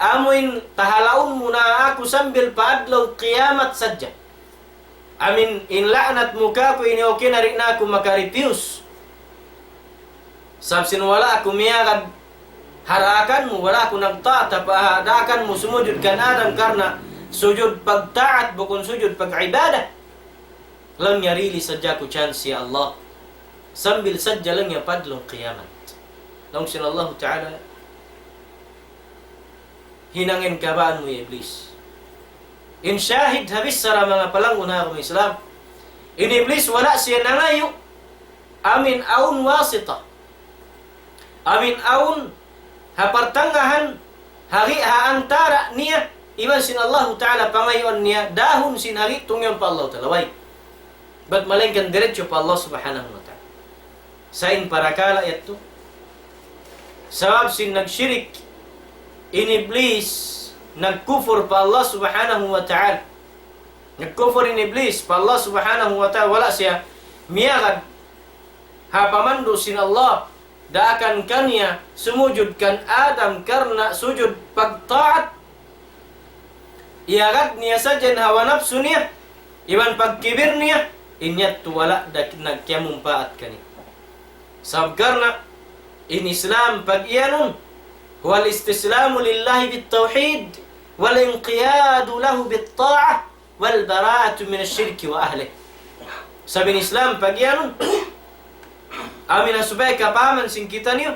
amu in tahalaun mu na aku sambil pa adlaw kiyamat sadja. Amu in, in la'nat mu kāku' ini, okay na di' na aku makarefuse. Sabab sin wala' aku miyagad ha daakan mu, wala' aku nagtaat pa daakan mu, sumujud kan Adam karna' sujud pagtaat, bukun sujud pag-ibadat. Laung niya, rili sadja aku chance, ya Allah. Sambil sadja laung niya pa adlaw kiyamat." Laung sin Allahu Ta'ala, "Hinang in kabaan mu, ya Iblis." In shahid ha bichara, manga palanggungan ha agama Islam, in Iblis wala' siya nangayu', amu in awn wasita. Amu in awn ha partangahan, hari ha antara' niya iban sin Allahu Ta'ala, pangayuan niya dahun sin hari tungyan pa Allahu Ta'ala. Way. Bat malaingkan diretso pa Allah Subhanahu wa Ta'ala. Sa' in parakala' yadtu, sabab sin nagshirik in Iblis, nagkufur pa Allah Subhanahu wa Ta'ala. Nagkufur in Iblis pa Allah Subhanahu wa Ta'ala, wala' siya miyagad ha pamandu' sin Allah, daakan kaniya sumujud kan Adam karna' sujud pagtaat. Iyagad niya sadja in hawa napsu niya, iban pagkibir niya, in yadtu wala' da nagkiyamumpaat kaniya. Sabab karna' in Islam pag-iyanun, هو الاستسلام لله بالتوحيد والانقياد له بالطاعة والبراءة من الشرك وأهله. Sabab in Islam pag-iyanun, Amu in supaya kapahaman sin kitaniyu,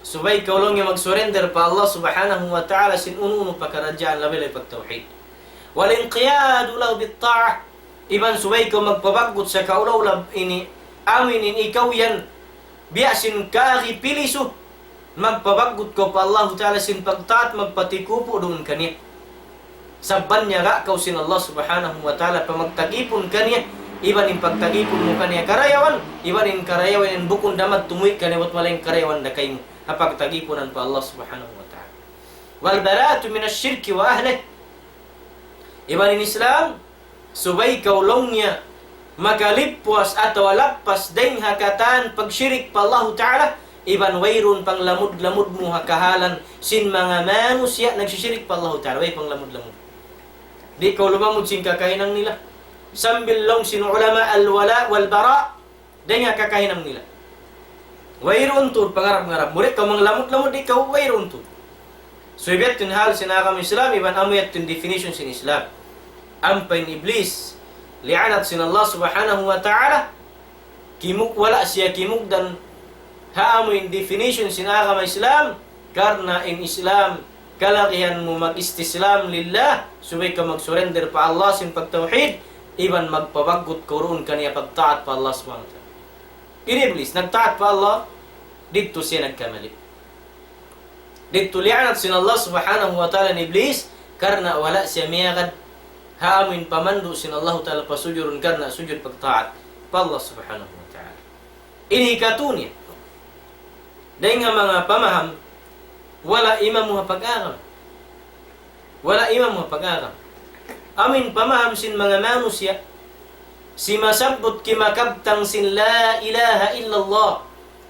supaya kaw laung niya mag-surrender pa Allah Subhanahu wa Ta'ala sin unu-unu pakaradjaan, labi-labi pagtawhid. والانقياد له بالطاعة. Iban supaya kaw magpabaggut sa kaulaw lab ini, amu in ikaw yan, biya' sin kari pilisu, magpabaggut kaw pa Allahu Ta'ala sin pagtaat, magpatikupu duun kaniya. Sabab niya ga kaw sin Allah Subhanahu wa Ta'ala pamagtagipun kaniya, iban in pagtagipun mu kaniya karayawan, iban in karayawan in bukun da madtu muwi' kaniya bat malayngkan karayawan da kaymu, ha pagtagipunan pa Allah Subhanahu wa Ta'ala. والبراءة من الشرك وأهله. Iban in Islam, subay kaw laung niya makalippuas atawa lappas dayng ha katan pagshirik pa Allahu Ta'ala, iban wayruun panglamud-lamud mu ha kahalan sin manga manusiya' nagsishirik pa Allahu Ta'ala, way panglamud-lamud. Di' kaw lumamud sin kakahinang nila. Sambil laung sin ulama al-wala' wal-bara', dayng ha kakahinang nila. Wayruun tuud pangarap-ngarap. Murid kaw manglamud-lamud, di' kaw wayruun tuud. So, biya' ha yan in hal sin agama Islam, iban amu yan in definition sin Islam. Ampa in Iblis, li'anat sin Allah Subhanahu wa Ta'ala, kimug-, wala' siya kimugdan ha amu in definition sin agama Islam, karna' in Islam, kalagihan mu mag-istislam lillah, subay kaw mag-surrender pa Allah sin pagtawhid, iban magpabaggut kaw duun kaniya pagtaat pa Allah Subhanahu wa Ta'ala. In Iblis, nagtaat pa Allah, didtu siya nagkamali. Didtu li'anat sin Allah Subhanahu wa Ta'ala in Iblis, karna' wala' siya miyagad ha amu in pamandu' sin Allahu Ta'ala pasujurun karna' sujud pagtaat pa Allah Subhanahu wa Ta'ala. Ini hikatu niya. Dayng ha manga pamaham, wala' imamu ha pag-agama. Wala' imamu ha pag-agama. Amu in pamaham sin manga manusiya', simasabbut kimakabtang sin لا إله إلا الله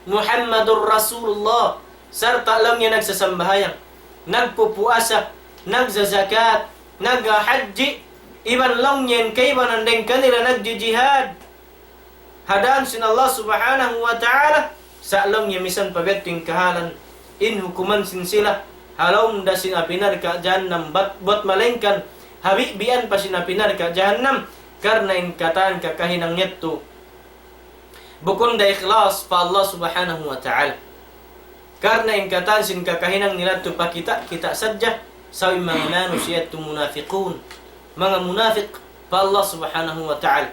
محمد رسول الله, sarta' laung niya nagsasambahayang, nagpupuasa, nagzazakat, naghahajji, iban laung niya in kaibanan dayng kanila nagjijihad ha dan sin Allah Subhanahu wa Ta'ala, sa' laung niya misan pa biya' ha yan in kahalan, in hukuman sin sila, ha lawm da sin api narka' jahannam, bat-, bat malayngkan, ha bibian pa sin api narka' jahannam, karna' in katan kakahinang yadtu, bukun da ikhlas pa Allah Subhanahu wa Ta'ala. Karna' in katan sin kakahinang nila yadtu pakita'-kita' sadja, sa' in manga manusiya' yadtu munafiqun. Manga munafiq pa Allah Subhanahu wa Ta'ala.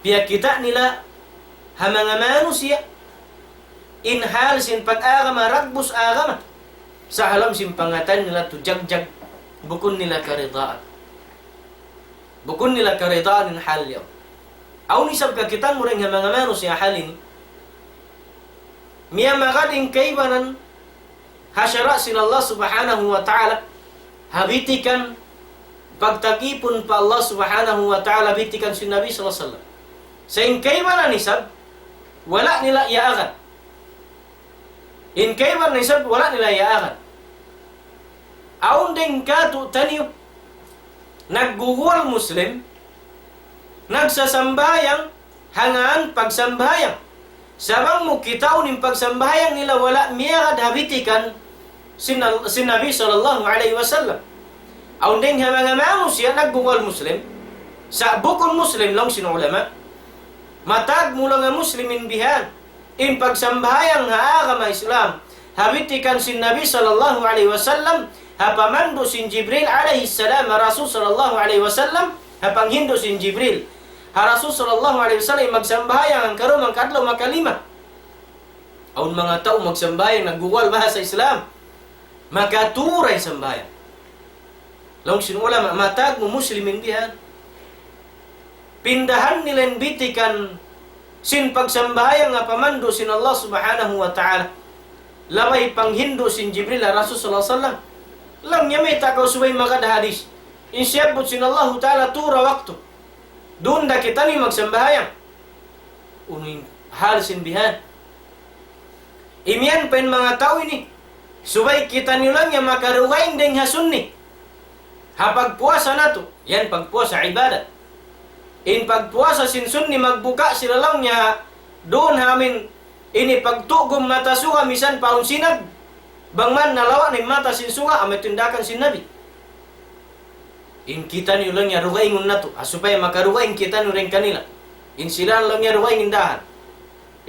Piyakita' nila ha manga manusiya' in hal sin pag-agama, dagbus agama. Sa' ha lawm sin pangatayan nila yadtu jagjag, bukun nila karidaan. Bukun nila karidaan in hal yaun. Awn isab kakitaan mu dayng ha manga manusiya' hal ini. Miyamagad in kaibanan ha sara' sin Allah Subhanahu wa Ta'ala, ha bitikan pagtagipun pa Allah Subhanahu wa Ta'ala, bitikan sin Nabi sallallahu alayhi wasallam. Sa' in kaibanan isab, wala' nila iyaagad. In kaibanan isab, wala' nila iyaagad. Awn dayng kātu'niyu, nagguguwal Muslim, nagsasambahayang, ha ngan pagsambahayang. Sa' bang mu kitaun in pagsambahayang nila wala' miyagad ha bitikan sin, sin Nabi sallallahu alayhi wasallam. Awn dayng ha manga manusiya' nagguguwal Muslim, sa' bukun Muslim laung sin ulama. Matag mu laung Muslim in bihan. In pagsambahayang ha agama Islam, ha bitikan sin Nabi sallallahu alayhi wasallam, ha pamandu' sin Jibril alayhi salam, ha Rasul sallallahu alayhi wasallam, ha panghindu' sin Jibril ha Rasul sallallahu alayhi wasallam, in magsambahayang hangkaruwa, hangkaadlaw, makalima. Awn manga tau magsambahayang, nagguwal bahasa Islam. Makaturay sambahayang. Laung sin ulama, matag mu Muslim in bihan. Pindahan nila in bitikan sin pagsambahayang ha pamandu' sin Allah Subhanahu wa Ta'ala. Labay panghindu' sin Jibril ha Rasul sallallahu alayhi wasallam. Laung niya mayta' kaw subay magad hadis. In siyabbut sin Allahu Ta'ala tū ra waktu. Duun da kitaniyu magsambahayang. Unu in hal sin bihan. Imiyan pa in manga tau ini, subay kitaniyu laung niya makarugaing dayng ha Sunni. Ha pagpuasa natu', yan pagpuasa ibadat. In pagpuasa sin Sunni magbuka' sila laung niya duun ha amin ini pagtugum mata suga misan pa awn sinag. Bang man nalawa' na in mata sin suga, amu in tindakan sin Nabi. In kitaniyu laung niya rugaingun natu', ha supaya makarugaing kitaniyu dayng kanila. In sila laung niya rugaing in dahan.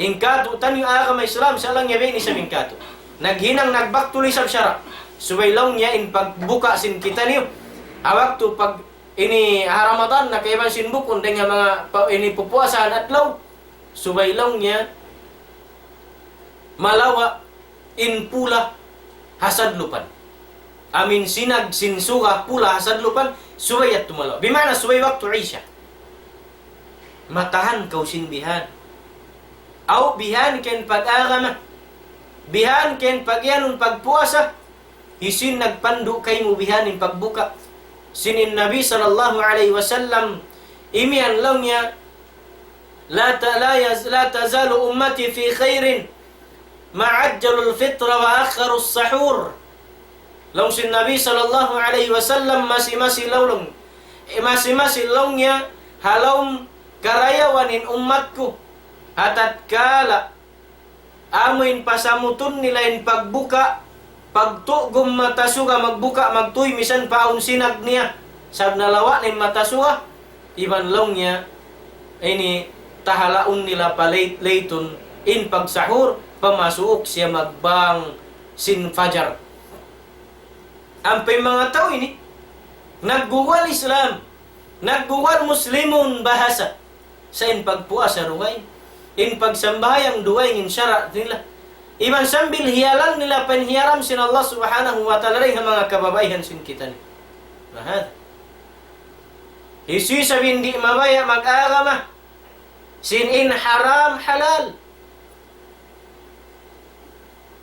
In katu' taniyu agama Islam, sa' laung niya biya' ini isab in katu'. Naghinang nagbaktul isab sara'. Subay laung niya in pagbuka sin kitaniyu. Ha waktu pag ini ha Ramadan, nakaiban sin bukun dayn ha manga pa-, ini pupuasahan adlaw. Subay laung niya malawa' in pula ha sadlupan. Amin sinag sin suga pula ha sadlupan, subay yadtu malawa'. Bima'na subay waktu Isya. Matahan kaw sin bihan. Aw bihan kaw in pag-agama. Bihan kaw in pag-iyanun pagpuasa. Hisiyu in nagpandu' kaymu bihan in pagbuka? Sin in Nabi sallallahu alayhi wasallam, imiyan laung niya, لا ت-، لا يز-، لا تزال أمتي في خير ما عجلوا الفطر وأخروا السحور. Laung sin Nabi sallallahu alayhi wasallam, masi-masi laung, eh, masi-masi laung niya, ha lawm karayawan in ummat ku, ha tatkala amu in pasamutun nila in pagbuka, pagtugum mata suga magbuka, magtuy misan pa awn sinag niya. Sabab nalawa' na in mata suga, iban laung niya, ini tahalaun nila pa late-, latun in pagsahur, pamasuuk siya magbang sin fajar. Ampa in manga tau ini, nagguwal Islam, nagguwal Muslimun bahasa. Sa' in pagpuasa dugaing, in pagsambahayang dugaing in sara' nila. Iban sambil hiyalal nila pa in hiyaram sin Allah Subhanahu wa Ta'ala dayn ha manga kababaihan sin kitaniyu. Mahal. Hisiyu isab in di' mabaya' mag-agama sin in haram halal.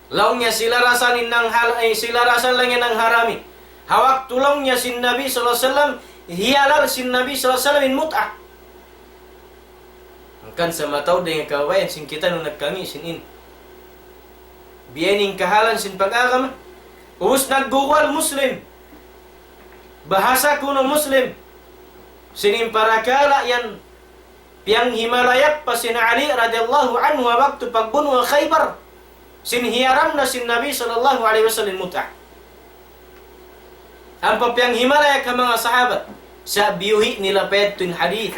Laung niya sila ra sa in nang hal-, eh, sila ra sa laung niya nangharami. Ha waktu laung niya sin Nabi sallallahu alayhi wasallam, hiyalal sin Nabi sallallahu alayhi wasallam in mut'ah. Hangkan sa mataud dayn ha kabayaan sin kitaniyu nagkangi' sin in. Biya' ini in kahalan sin pag-agama. Ubus nagguwal Muslim. Bahasa kunu' Muslim. Sin in parakala' yan piyanghimalayak pa sin Ali radiyallahu anhu ha waktu pagbunu' ha Khaybar, sin hiyaram na sin Nabi sallallahu alayhi wasallam in mut'ah. Ampa piyanghimalayak ha manga sahabat, sa' biyuhi' nila pa yadtu in hadith,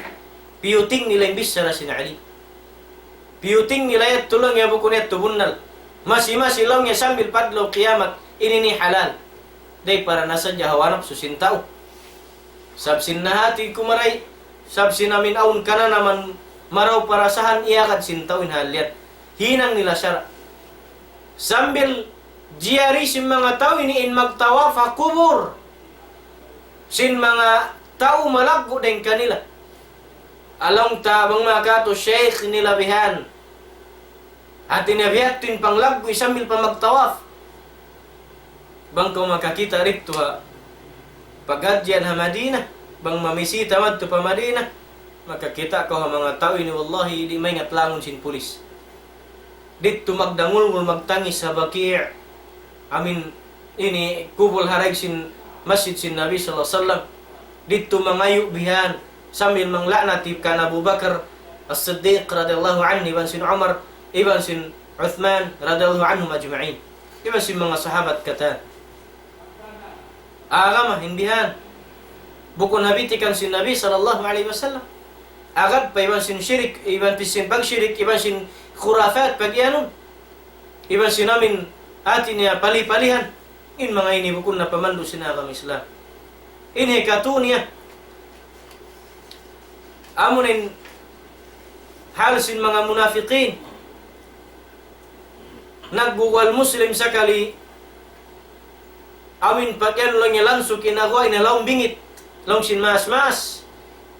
piyuting nila in bichara sin Ali. Piyuting nila yadtu laung niya bukun yadtu bunnal. Masi-masi laung niya sambil pa adlaw kiyamat, ini ini halal. Dayn para na sadja hawa napsu sin tau. Sabab sin nahati kumaray, sabab sin amin awn kananaman marayaw parasahan iyagad sin tau in hal yan. Hinang nila sara'. Sambil jiyari sin manga tau ini in magtawaf ha kubul sin manga tau malaggu' dayn kanila. Laung ta bang manga katu' shaykh nila bihan. Hati niya biya' ha yadtu in panglaggu' sambil pa magtawaf. Bang kaw makakita' didtu ha pagadjian ha Madinah, bang mamisita madtu pa Madinah, makakita' kaw ha manga tau ini wallahi di' maingat langun sin pulis. Didtu magdangulngul magtangis ha Baqi'. Amin ini kubul ha daig sin masjid sin Nabi sallallahu alayhi wasallam. Didtu mangayu' bihan sambil mangla'nat kan Abu Bakar As-Siddiq radiyallahu anhu, iban sin Umar, iban sin Uthman radiyallahu anhum ajma'in. Iban sin manga sahabat katan. Agama in bihan. Bukun ha bitikan sin Nabi sallallahu alayhi wasallam. Agad pa iban sin shirik, iban sin pagshirik, iban sin khurafat, pag-iyanun. Iban sin amin hati niya pali-palihan. In manga ini bukun na pamandu' sin agama Islam. Ini katu' niya. Amu in hal sin manga munafiqin. Nagguwal Muslim sakali, amin pag-iyanun laung niya langsung kinaguwa' in ha lawm bingit, laung sin maas-maas.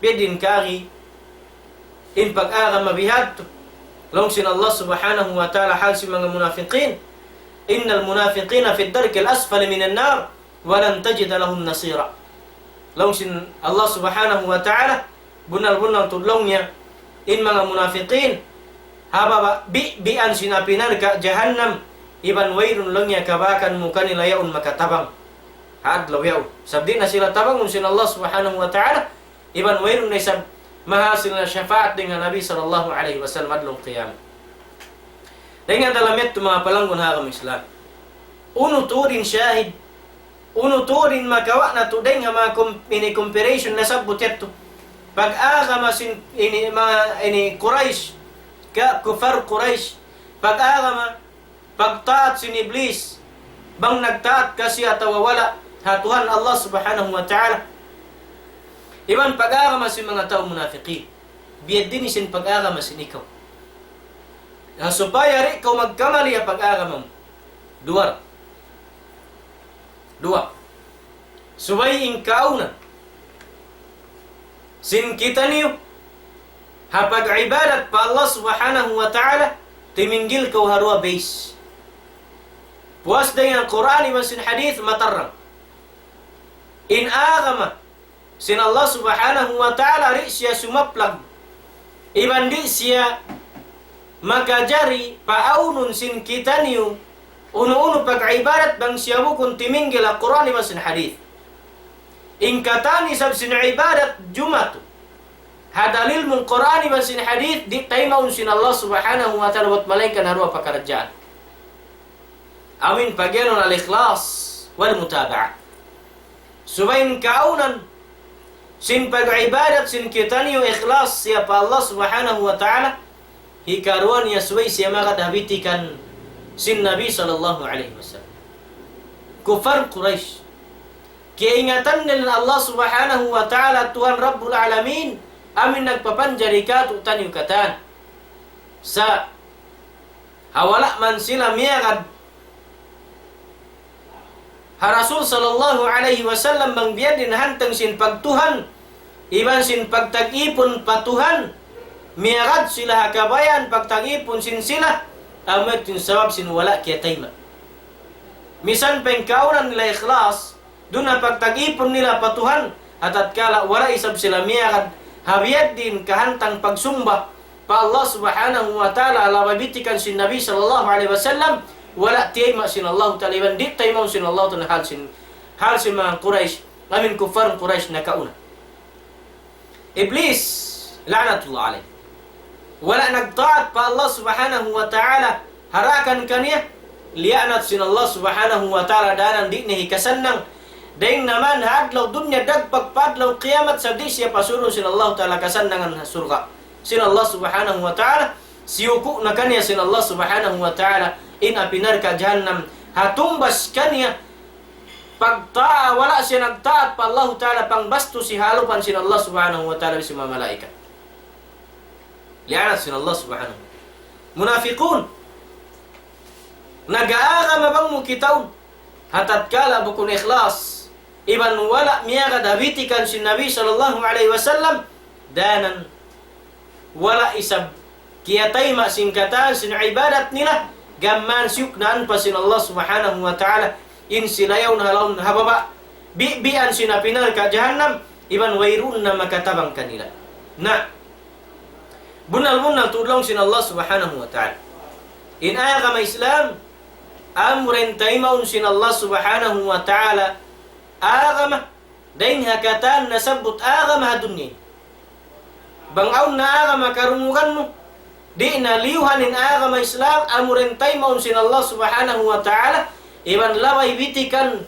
Biya' diin kari in pag-agama bihadtu. Laung sin Allah Subhanahu wa Ta'ala hal sin manga munafiqin, إن المنافقين في الدرك الأسفل من النار ولن تجد لهم نصيرا. Laung sin Allah Subhanahu wa Ta'ala, bunnal-bunnal tuud laung niya, in manga munafiqin, ha baba', bi'-, bi'an sin api narka' jahannam, iban wayruun laung niya kabakan mu kanila yaun makatabang. Ha adlaw yaun. Sabab di' na sila tabangun sin Allah Subhanahu wa Ta'ala, iban wayruun na isab mahasil na shafaat dayn ha Nabi sallallahu alayhi wasallam adlaw qiyamah. Dayn ha dalam yadtu manga palanggun ha agama Islam. Unu tuud in shahid, unu tuud in makawa' natu' dayn ha manga kom-, ini comparison nasabbut yadtu. Pag-agama sin ini manga ini Quraysh, Ka kuffar Quraysh, pag-agama, pagtaat sin Iblis, bang nagtaat ka siya atawa wala', ha Tuhan Allah Subhanahu wa Ta'ala. Iban pag-agama sin manga tau munafiqin. Biya' diin sin pag-agama sin ikaw. Na supaya di' kaw magkamali ha pag-agama mu. Duwa. Duwa. Subay in kaawnan sin kitaniyu ha pag-ibadat pa Allah Subhanahu wa Ta'ala, timinggil kaw ha duwa base. Puas dayn ha Qur'an iban sin hadith matarrang. In agama sin Allah Subhanahu wa Ta'ala di' siya sumaplag. Iban di' siya makajari paawnun sin kitaniyu unu-unu pag-ibadat bang siya bukun timinggil ha Qur'an iban sin hadith. In katan isab sin ibadat jumatu ha dalil mu Qur'an iban sin hadith, di' taymaun sin Allah Subhanahu wa Ta'ala buat malaingkan ha duwa pakaradjaan. Amin pagiyanun al-ikhlas wal mutaba'ah. Subay in kaawnan sin pag-ibadat sin kitaniyu ikhlas siya pa Allah Subhanahu wa Ta'ala, hikaruwa niya subay siya magad ha bitikan sin Nabi sallallahu alayhi wasallam. Kuffar Quraysh, kiyaingatan nila in Allah Subhanahu wa Ta'ala, Tuhan Rabbul Alamin, amin nagpapanjari kātu'niyu katan. Sa' ha wala' man sila miyagad ha Rasul sallallahu alayhi wasallam bang biya' diin hantang sin pagtuhan, iban sin pagtag-ipun pa Tuhan, miyagad sila ha kabayaan pagtag-ipun sin sila, amu yadtu in sabab sin wala' kiyatayma'. Misan pa in kaawnan nila ikhlas, duun ha pagtag-ipun nila pa Tuhan, ha tatkala wala' isab sila miyagad ha biya' diin kahantang pagsumba pa Allah Subhanahu wa Ta'ala, ha lawm bitikan sin Nabi sallallahu alayhi wasallam, wala' tiyayma' sin Allah Ta'ala, iban di' taymaun sin Allah Ta'ala hal sin, hal sin manga Quraysh, amin kuffar Quraysh nakauna. Iblis, la'natullah alayh. Wala' nagtaat pa Allah Subhanahu wa Ta'ala, ha rakan kaniya, liyaanat sin Allah Subhanahu wa Ta'ala, danan di' niya hikasannang. Dayn naman ha adlaw dunya dagpak pa adlaw kiyamat sa' di' siya pasurun sin Allah Ta'ala kasannangan ha surga' sin Allah Subhanahu wa Ta'ala, siyuku' na kaniya sin Allah Subhanahu wa Ta'ala in api narka' jahannam, ha tumbas kaniya pagta-, wala' siya nagtaat pa Allahu Ta'ala, pangbastusi ha alupan sin Allah Subhanahu wa Ta'ala bisan manga malaikat. Liyaanat sin Allah Subhanahu wa Ta'ala. Munafiqun. Nag-aagama bang mu kitaun. Ha tatkala bukun ikhlas. Iban wala' miyagad ha bitikan sin Nabi sallallahu alayhi wasallam. Danan wala' isab kiyatayma' sin katan sin ibadat nila, gām mayan siyuknaan pa sin Allah Subhanahu wa Ta'ala, in sila yaun ha lawm ha baba', bibian sin api narka' jahannam, iban wayruun na makatabang kanila. Na, bunnal-bunnal tuud laung sin Allah Subhanahu wa Ta'ala. In agama Islam, amura in taymaun sin Allah Subhanahu wa Ta'ala, agama, dayn ha katan nasabbut agama ha dunya. Bang awn na agama karungugan mu, di' na liyuhan in agama Islam, amura in taymaun sin Allah Subhanahu wa Ta'ala, iban lawm bitikan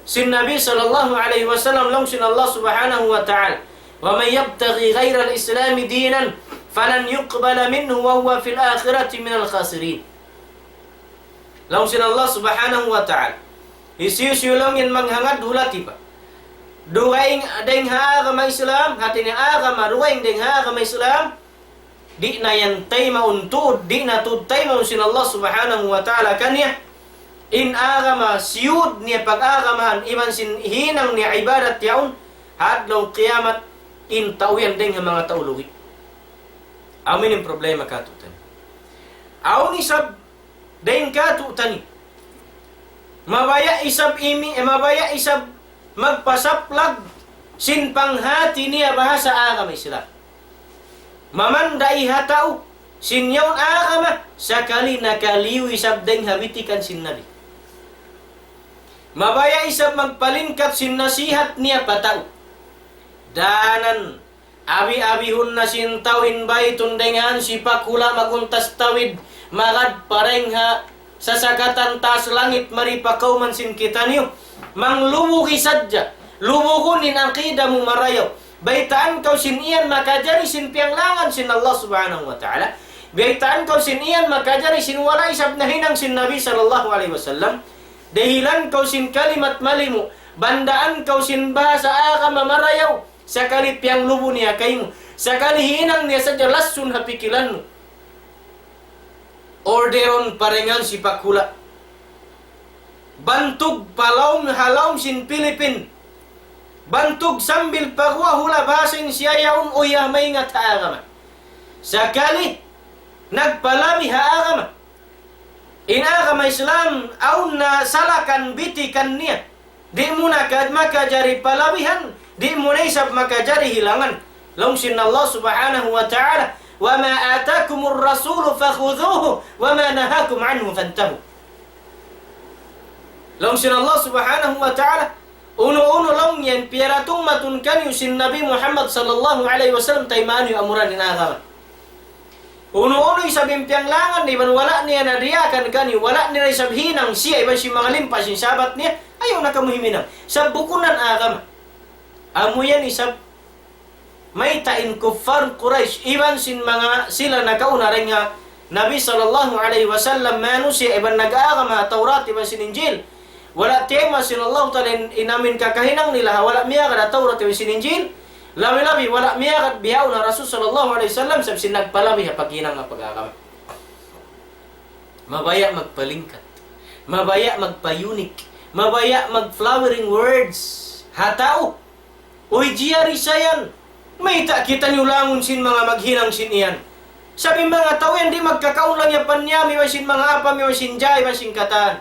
sin Nabi sallallahu alayhi wasallam laung sin Allah Subhanahu wa Ta'ala. ومن يبتغ غير الإسلام دينا فلن يقبل منه وهو في الآخرة من الخاسرين. Laung sin Allah Subhanahu wa Ta'ala. Hisiyu-siyu laung in manghangad hulati pa dugaing dayn ha agama Islam, hati niya agama dugaing dayn ha agama Islam, di' na yan taymaun tuud, di' na tuud taymaun sin Allah Subhanahu wa Ta'ala kaniya. In agama siyud niya pag-agamahan, iban sin hinang niya ibadat yaun, ha adlaw kiyamat, in tau yan dayn ha manga tau lugi'. Amu ini in problema kātu'niyu. Awn isab dayn kātu'niyu. Mabaya' isab imi, eh, mabaya' isab magpasaplag sin panghati niya bahasa agama Islam. Mamandai ha tau sin yaun agama, sakali nakaliyu isab dayn ha bitikan sin Nabi. Mabaya' isab magpalingkat sin nasihat niya pa tau. Danan abi-abihun na sin tau in baytun dayn ha hansipak hula' maguntas tawid, magad pa dayn ha sasakatan taas langit mari pa kawman sin kitaniyu. Manglubugi sadja, lubugun in aqida mu marayaw. Baytaan kaw sin iyan makajari sin piyanglangan sin Allah Subhanahu wa Ta'ala. Biyaytaan kaw sin iyan makajari sin wala' isab nahinang sin Nabi sallallahu alayhi wasallam. Dihilan kaw sin kalimat malimu'. Bandaan kaw sin bahasa agama marayaw. Sakali piyanglubu niya kaymu. Sakali hinang niya sadja lasun ha pikilan mu. Orderon parengan sipak hula'. Bantug pa lawm ha lawm sin Pilipin. Bantug sambil paguwa' hula' bahasa in siya yaun, uy, ha maingat ha agama. Sakali nagpalabi ha agama. In agama Islam, awn na salakan bitikan niya. Di' mu na ka-, makajari palabihan, di' mu na isab makajari hilangan. Laung sin Allah Subhanahu wa Ta'ala, وما آتاكم الرسول فخذوه وما نهاكم عنه فانتهوا. Laung sin Allah Subhanahu wa Ta'ala, unu-unu laung niya in piyaratung matun kaniyu sin Nabi Muhammad sallallahu alayhi wasallam, taymaun niyu amuran in agama. Unu-unu isab in piyanglangan iban wala' niya nadiyakan kaniyu, wala' niya isab hinang siya iban sin manga limpa sin sahabat niya, ayaw na kamu himinang. Sabab bukun na in agama. Amu yan isab mayta' in kuffar Quraysh, iban sin manga sila nakauna dayn ha Nabi sallallahu alayhi wasallam, manusiya' iban nag-agama ha Tawrat iban sin Injil. Wala' tiyayma' sin Allah Ta'ala in, in amin kakahinang nila ha wala' miyagad ha Tawrat iban sin Injil. Labi-labi wala' miyagad bihaun ha Rasul sallallahu alayhi wasallam, sabab sin nagpalabi ha paghinang ha pag-agama. Mabaya' magpalingkat. Mabaya' magpa-unique. Mabaya' mag-flowering words ha tau. Uy, jiyari sa yan. Mayta' kitaniyu langun sin manga maghinang sin iyan. Sabab in manga tau yan di' magkakaun laung niya pa niyam, iban sin manga apam, iban sin jay, iban sin katan.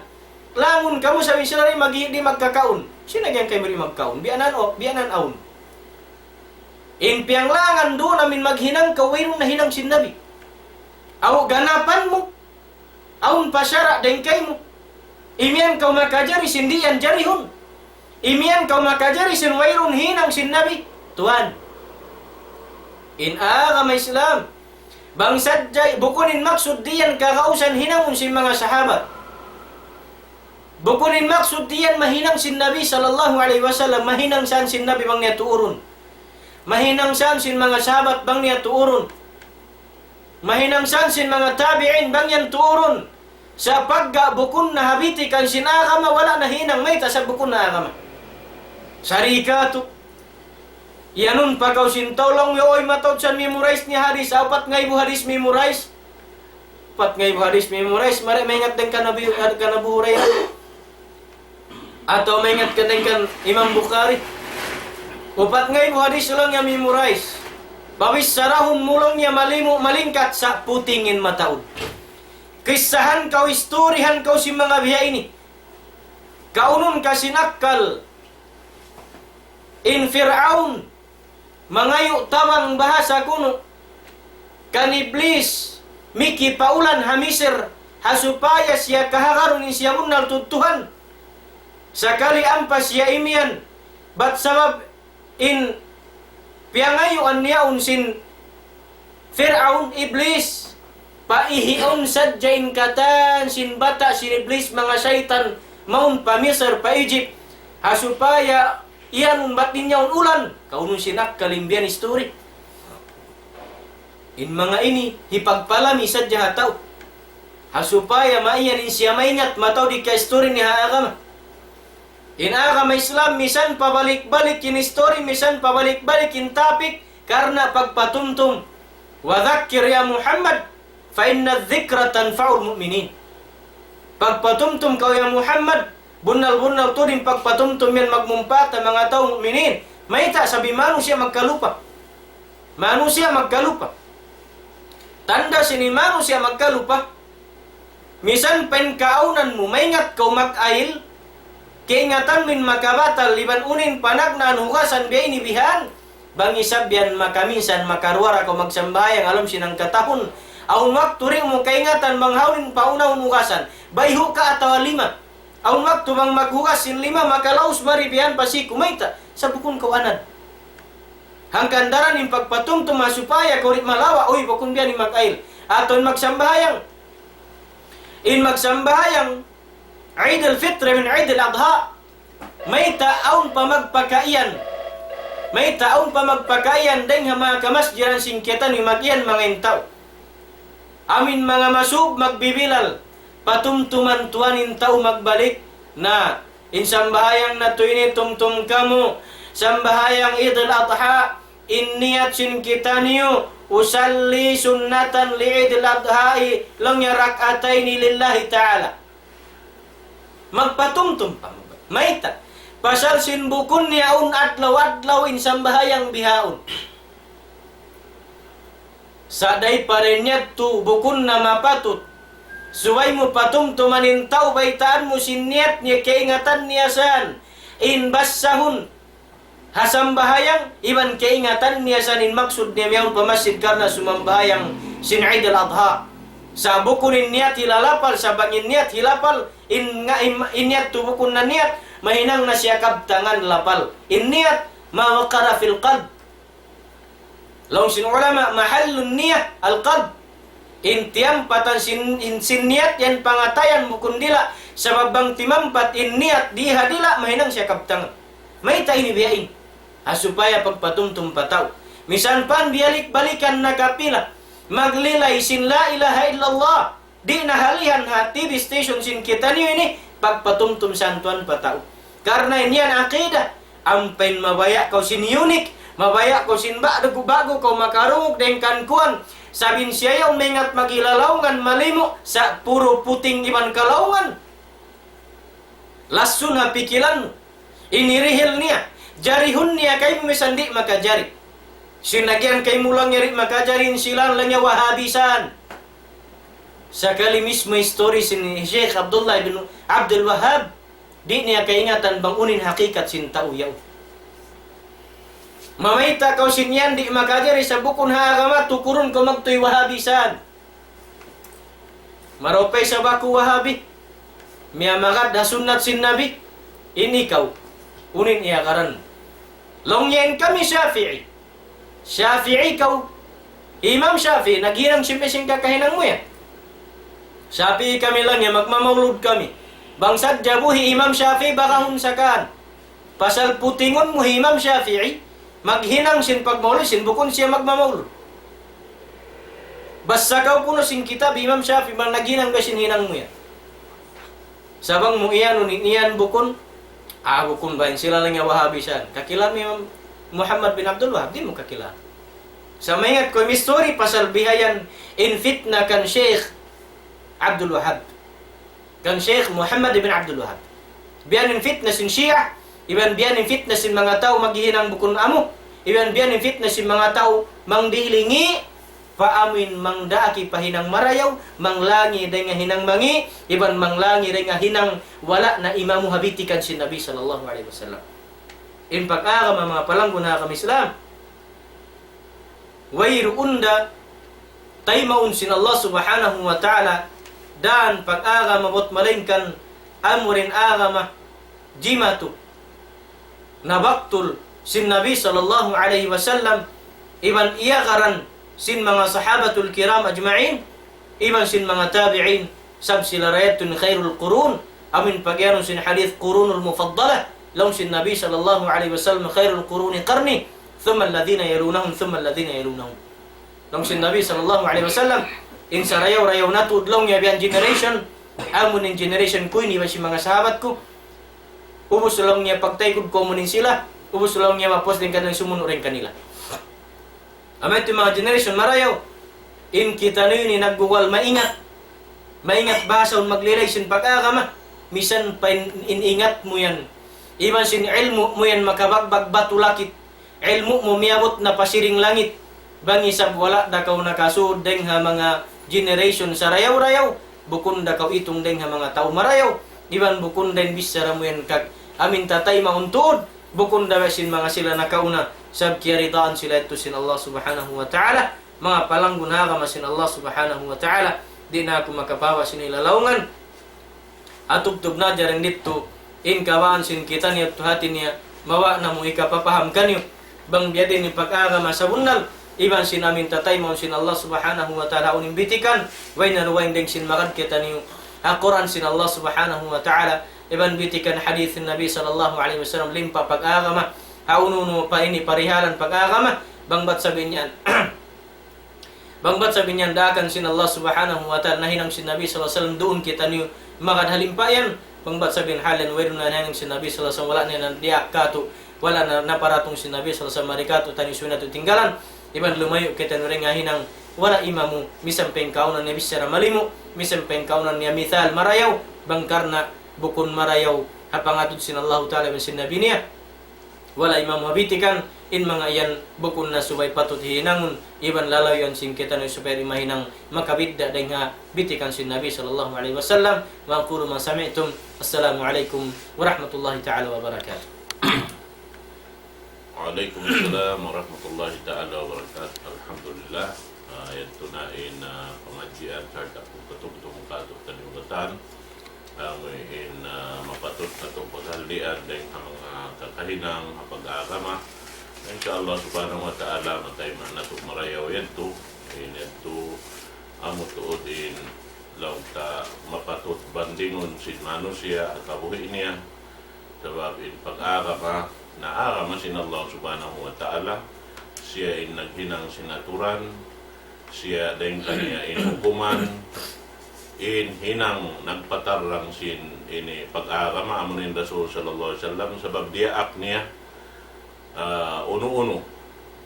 Langun kamu sabab in sila di' mag-, di' magkakaun. Sin agihan kaymu di' magkaun. Biya' na yan, o, biya' na yan awn. In piyanglangan duun amin maghinang kaw, wayruun nahinang sin Nabi. Aw ganapan mu. Awn pa sara' dayn kaymu. Imiyan kaw makajari sin di' yan jarihun. Imiyan kaw makajari sin wayruun hinang sin Nabi. Tuwan. In agama Islam. Bang sadja, bukun in maksud di' yan kagausan hinangun sin manga sahabat. Bukun in maksud di' yan mahinang sin Nabi sallallahu alayhi wasallam, mahinang san sin Nabi bang niya tuurun. Mahinang san sin manga sahabat bang niya tuurun. Mahinang san sin manga tabi'in bang yan tuurun. Sa' pagga bukun na ha bitikan sin agama, wala' na hinang, mayta' sa' bukun na agama. Sarikatu. Iyanun pa kaw sin tau laung niya, uy, mataud sa memorize niya hadis, upat ngaibu hadis memorize. Upat ngaibu hadis memorize, mari maingat dayn kan Abi, kan Abu Hurairah. Atawa maingat ka dayn kan Imam Bukhari. Upat ngaibu hadis laung niya memorize. Pabissarahun mu laung niya malimu' malingkat sa' puting in mataud. Kissahan kaw, isturihan kaw sin manga biya' ini. Kaunun ka sin akkal. In Fir'aun, mangayu' tabang bahasa kunu', kan Iblis, mikipaulan ha Misir, ha supaya siya kahagarun in siya bunnal tuud Tuhan. Sakali ampa siya imiyan, bat sabab in piyangayuan niya yaun sin Fir'aun, Iblis, paihiun sadja in katan sin bata' sin Iblis, manga saytan, mawn pa Misir, pa Egypt, ha supaya iyanun bat niya yaun ulan, kaunun sin akkal in biya' ini istori. In manga ini, hipagpalami sadja ha tau. Ha supaya maiyan in siya maingat, mataud in ka istori niya ha agama. In agama Islam, misan pabalik-balik in istori, misan pabalik-balik in topic, karna' pagpatumtum. وذكر يا محمد فإن الذكرى تنفع المؤمنين. Pagpatumtum kaw ya Muhammad, bunnal-bunnal tuud in pagpatumtum yan magmumpaat ha manga tau mu'minin. Mayta'? Sabab in manusiya' magkalupa. Manusiya' magkalupa. Tanda' sin in manusiya' magkalupa. Misan pa in kaawnan mu, maingat kaw mag-ayil, kaingatan mu in makabatal, iban unu in panagnaan hugasan biya' ini bihan, bang isab yan makaminsan, makaruwa ra kaw magsambahayang ha lawm sin hangka tahun. Awn waktu di' mu kaingatan bang hawnu in paunahun hugasan, bayhu' ka atawa lima. Awn waktu bang maghugas sin lima, makalaus mari bihan pa siku, mayta'? Sa' bukun kaw anad. Hangkan daran in pagpatumtum ha supaya kaw di' malawa', uy, bukun biya' ini mag-ayil. Atawa in magsambahayang. In magsambahayang, Eid al-Fitr iban Eid al-Adha. Mayta' awn pa magpakaiyan. Mayta' awn pa magpakaiyan dayng ha manga kamasjidan sin kitaniyu mag-iyan manga in tau. Amin manga masub magbibilal, patumtuman tuwan in tau magbalik. Na, in sambahayang natu' ini tumtum kamu, sambahayang Eid al-Adha, in niyat sin kitaniyu, usalli sunnatan li Eid al-Adha, laung niya rak'atayn lillahi ta'ala. Magpatumtum pa. Mayta'? Pasal sin bukun niya awn adlaw-adlaw in sambahayang bihaun. Sa' dayn pa rin yadtu bukun na mapatut. Subay mu patumtuman in tau baytaan mu sin niyat niya, kaingatan niya saan. In basahun ha sambahayang, iban kaingatan niya saan in maksud niya miyawn pa masjid karna' sumambahayang sin Eid al-Adha. Sa' bukun in niyat hilalapal, sa' bang in niyat hilapal, in nga-, in, in niyat tu bukun na niyat, mahinang na siya kabtangan lapal. In niyat, ma waqara fil qalb. Laung sin ulama, mahallun niyah al-qalb. In tiyampatan sin, in, sin niyat yan pangatayan bukun dila', sabab bang timampat in niyat di ha dila', mahinang siya kabtangan. Mayta' ini biya' ini? Ha supaya pagpatumtum pa tau. Misan pan biyalik-balikan nakapila, maglilay sin la ilaha illallah. Di' na halihan ha T V station sin kitaniyu ini, pagpatumtum santuan pa tau. Karna' in yan aqidah, ampa in mabaya' kaw sin unique, mabaya' kaw sin ba'gu, ba'gu kaw makarungug dayn kan kuwan. Sabab in siya yaun maingat magilalaungan malimu', sa' puru puting iban kalaungan. Lasun ha pikilan mu. Ini rihil niya. Jarihun niya kaymu misan di' makajari. Sin lagihan kaymu laung niya di' makajari in sila laung niya Wahabi san. Sakali mismu history sin Sheikh Abdullah bin Abdul Wahhab, di' niya kaingatan bang unu in hakikat sin tau yaun. Mamayta' kaw sin yan di' makajari sa' bukun ha agama, tukurun kaw magtuy Wahabi san. Marayaw pa isab aku Wahabi. Miyamagad ha sunnat sin Nabi. Ini kaw. Unu in iyagaran. Laung niya in kami Shafi'i. Shafi'i kaw. Imam Shafi'i, naghinang sin biya' sin kakahinang mu yan. Shafi'i kami laung niya, magmamaulud kami. Bang sadja buhi' Imam Shafi'i, baka hun sakan. Pasal putingun mu hi Imam Shafi'i, maghinang sin pagmaulud, sin bukun siya magmamaulud. Basta kaw kunu' sin kitab Imam Shafi'i, bang naghinang ba sin hinang mu yan. Sa' bang mu iyanun in iyan bukun, ah, bukun ba in sila laung niya Wahabi san. Kakilahan mu Imam Muhammad bin Abdul Wahhab, di' mu kakilahan. Sa' maingat kaw in history pasal bihayan in fitna kan Sheikh Abdul Wahhab. Kan Sheikh Muhammad ibn Abdul Wahhab. Biya' ini in fitna sin Shia, iban biya' ini in fitna sin manga tau maghihinang bukun amu, iban biya' ini in fitna sin manga tau mangdihilingi pa amu in mangdaak pa hinang marayaw, manglangi dayn ha hinang mangi', iban manglangi dayn ha hinang wala' na imamu ha bitikan sin Nabi sallallahu alayhi wasallam. In pag-agama manga palanggun ha agama Islam. Wayruun da taymaun sin Allah Subhanahu wa Ta'ala dan pag-agama bat malaingkan amu in agama jimatu nabaktul sin Nabi sallallahu alayhi wasallam, iban iyagaran sin manga sahabatul kiram ajma'in, iban sin manga tabi'in, sab sila ra yadtu in khairul qurun, amu in pagiyanun sin hadith qurunul mufaddalah, laung sin Nabi sallallahu alayhi wasallam, khairul quruni qarni, thumma alladhina yalunahum, thumma alladhina yalunahum. Laung sin Nabi sallallahu alayhi wasallam, in sarayaw-rayaw natu' laung niya biya' generation, amu in generation ku ini iban sin manga sahabat ku, ubus laung niya pagtaykud ku amu in sila, ubus laung niya mapuas dayn kanila sumunu' dayn kanila. Amu yadtu in manga generation marayaw, in kitaniyu ini nagguwal maingat. Maingat bahasa un maglilay sin pag-agama, misan pa in, in ingat mu yan. Iban sin ilmu' mu yan makabagbag batu lakit. Ilmu' mu miyabut na pa siring langit. Bang isab wala' da kaw nakasud dayn ha manga generation sarayaw-rayaw, bukun da kaw itung dayn ha manga tau marayaw, iban bukun da in bichara mu yan kag amu in tataymaun tuud, bukun da sin manga sila nakauna, sab kiyaridaan sila yadtu sin Allah Subhanahu wa Ta'ala, manga palanggun ha agama sin Allah Subhanahu wa Ta'ala, di' na aku makapawa' sin ilalaungan. Atubtub na jarin didtu, in kawaan sin kitaniyu yadtu hati niya, mawa' namu' ikapapaham kaniyu, bang biya' diin in pag-agama sabunnal, iban sin amu in tataymaun sin Allah Subhanahu wa Ta'ala unu in bitikan, way na dugaing dayn sin magad kitaniyu, ha Qur'an sin Allah Subhanahu wa Ta'ala, iban bitikan hadith Nabi sallallahu alayhi wasallam limpa pag-agama, ha unu-unu pa ini parihalan pag-agama, bang bat sabihin yan. Bang bat sabab in yan daakan sin Allah Subhanahu wa Ta'ala, nahinang sin Nabi sallallahu alayhi wasallam, duun kitaniyu magad ha limpa yan. Bang bat sabab in hal yan wayruun na nahinang sin Nabi sallallahu alayhi wasallam, wala' niya na diyaak katu', wala' na naparatung sin Nabi sallallahu alayhi wasallam mari katu', taniyu subay natu' tinggalan. Iban lumayu' kitaniyu dayn ha hinang wala' imamu, misan pa in kaawnan niya bichara malimu', misan pa in kaawnan niya mithal marayaw, bang karna' bukun marayaw ha pangatud sin Allahu Ta'ala iban sin Nabi niya. Wala' imamu ha bitikan, in manga yan bukun na subay patut hihinangun, iban lalayuan sin kitaniyu supaya di' mahinang makabidda' dayn ha bitikan sin Nabi sallallahu alayhi wasallam. وأقول ما سمعتم. السلام عليكم ورحمة الله تعالى وبركاته. Wa alaykum salam wa rahmatullahi ta'ala wa barakatuh. Alhamdulillah. Ah, yadtu na in, ah, pangadjian sarta' pagpatungtung katu' taniyu katan. Amu in, ah, mapatut natu' paghallian dayn ha manga kakahinang ha pag-agama. Insya Allah Subhanahu wa Ta'ala, matayma' natu' marayaw yadtu. In yadtu, amu tuud in laung ta mapatut bandingun sin manusiya' ha kabuhi' niya. Sabab in pag-agama, na agama sin Allah Subhanahu wa Ta'ala, siya in naghinang sin aturan, siya dayn kaniya in hukuman, in hinang nagpatarrang sin ini pag-agama, amu in Rasul sallallahu alayhi wasallam, sabab diyaak niya, ah, unu-unu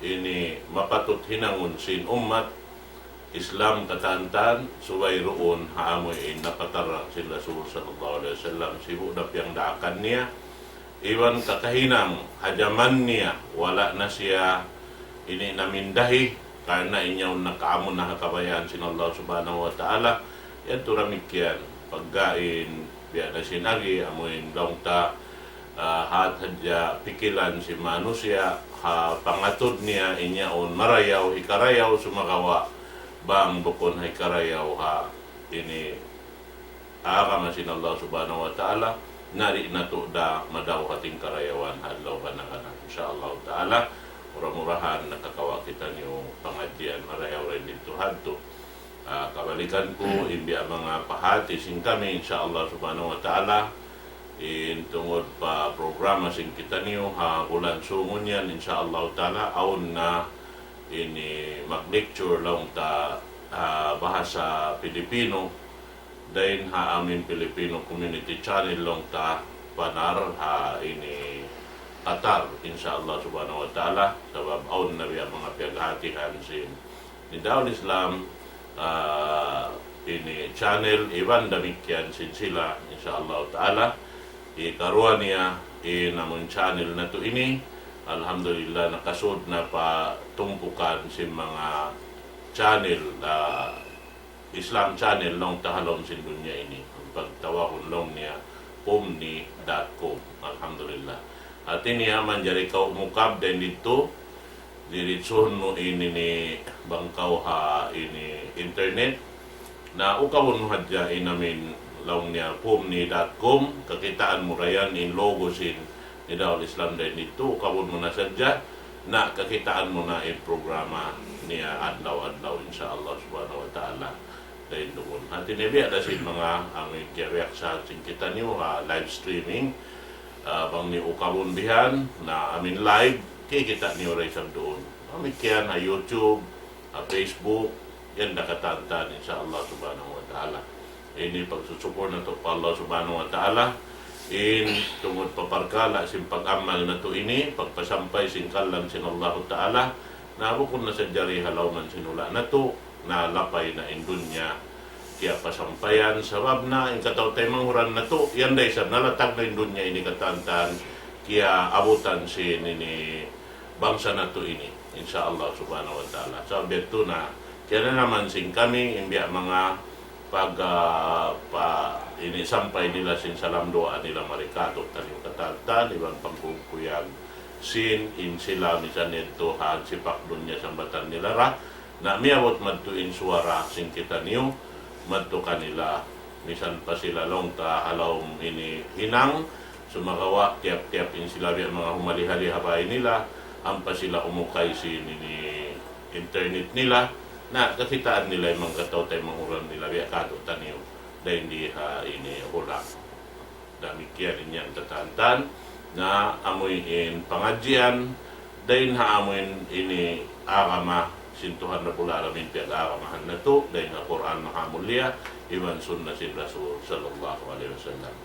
ini mapatut hinangun sin ummat Islam katan-katan, subay duun ha amu in napatarrang sin Rasul sallallahu alayhi wasallam, sibu' da piyagdaakan niya, iban kakahinang ha jaman niya, wala' na siya ini namindahi, karna' in yaun nakaamu na ha kabayaan sin Allah Subhanahu wa Ta'ala, yadtu damikkiyan, pagga in, biya' na sin agi, amu in laung ta, ah, hat hadja pikilan sin manusiya', ha pangatud niya, in yaun marayaw, hikarayaw, sumagawa', bang bukun hikarayaw ha ini agama sin Allah Subhanahu wa Ta'ala, na di' natu' da madaw ha tingkarayawan ha adlaw kana-kana. Insya Allah Ta'ala, mura-murahan nakakawa' kitaniyu pangadjian marayaw dayn didtu hadtu. Ah, kabalikan ku, in biya' manga pahāti sin kami, insya Allah Subhanahu wa Ta'ala, in tungud pa programa sin kitaniyu ha bulan sungun yan, insya Allah Ta'ala, awn na ini mag-lecture laung ta, ah, bahasa Pilipino, dayn ha amu in Filipino Community Channel laung ta, Panar, ha ini Qatar, insya Allah Subhanahu wa Ta'ala, sabab awn na biya' manga piyaghātihan sin Nidaul Islam, ah, ini channel, iban damikkiyan sin sila, insya Allah Ta'ala. Hikaruwa niya, in amun channel natu' ini, alhamdulillah, nakasud na pa tumpukan sin manga channel, ah, Islam channel laung ta ha lawm sin dunya ini. Pagtawahun laung niya, pumni dot com. Alhamdulillah. Hati niya manjari kaw umukab dayn didtu, diritsuhun mu ini ni bang kaw ha ini internet. Na ukabun mu hadja in amu in laung niya pumni dot com, kakitaan mu da yan in logo sin Nidaul Islam dayn didtu, ukabun mu na sadja, na kakitaan mu na in programa niya adlaw-adlaw, insya Allah Subhanahu wa Ta'ala. Dayn duun. Hati niya biya' da sin manga amu in kiyabiaksahan sin kitaniyu ha live streaming. Ah, bang niyu ukabun bihan, na amu in live, kikita' niyu da isab duun. Damikkiyan ha YouTube, ha Facebook, yan da katan-katan, insya Allah Subhanahu wa Ta'ala. Ini pagsusukul natu' pa Allah Subhanahu wa Ta'ala, in tungud pa parkala' sin pag-amal natu' ini, pagpasampay sin kalam sin Allahu Ta'ala, na bukun na sadja di ha lawm sin hula' natu', na lapay na in dunya kiyapasampayan, sabab na in kataw-taymanghuran natu', yan da isab nalatag na in dunya ini katan-katan kiyaabutan sin ini bangsa natu' ini, insya Allah Subhanahu wa Ta'ala. Sabab yadtu na, kiyananaman sin kami, in biya' manga pag, ah, pa, ini sampay nila sin salam duwaa nila mari kātu'niyu katan-katan, iban pagkukuyag sin in sila misan yadtu ha sipak dunya sambatan nila ra, na miyabut madtu in suwara sin kitaniyu, madtu kanila, misan pa sila laung ta ha lawm ini hinang, sumagawa' tiyap-tiyap in sila biya' manga humali-hali ha bāy nila, ampa sila umukay sin ini internet nila, na kakitaan nila in manga kataw-taymanghuran nila biya' kātu'niyu, dayn di ha ini hulang. Damikkiyan in yan katan-katan, na amu in pangadjian, dayn ha amu in ini agama, sin Tuhan Rabbul Alamin piyag-aagamahan natu', dayn ha Qur'an mahamulliya, iban sunna sin Rasul sallallahu alayhi wasallam.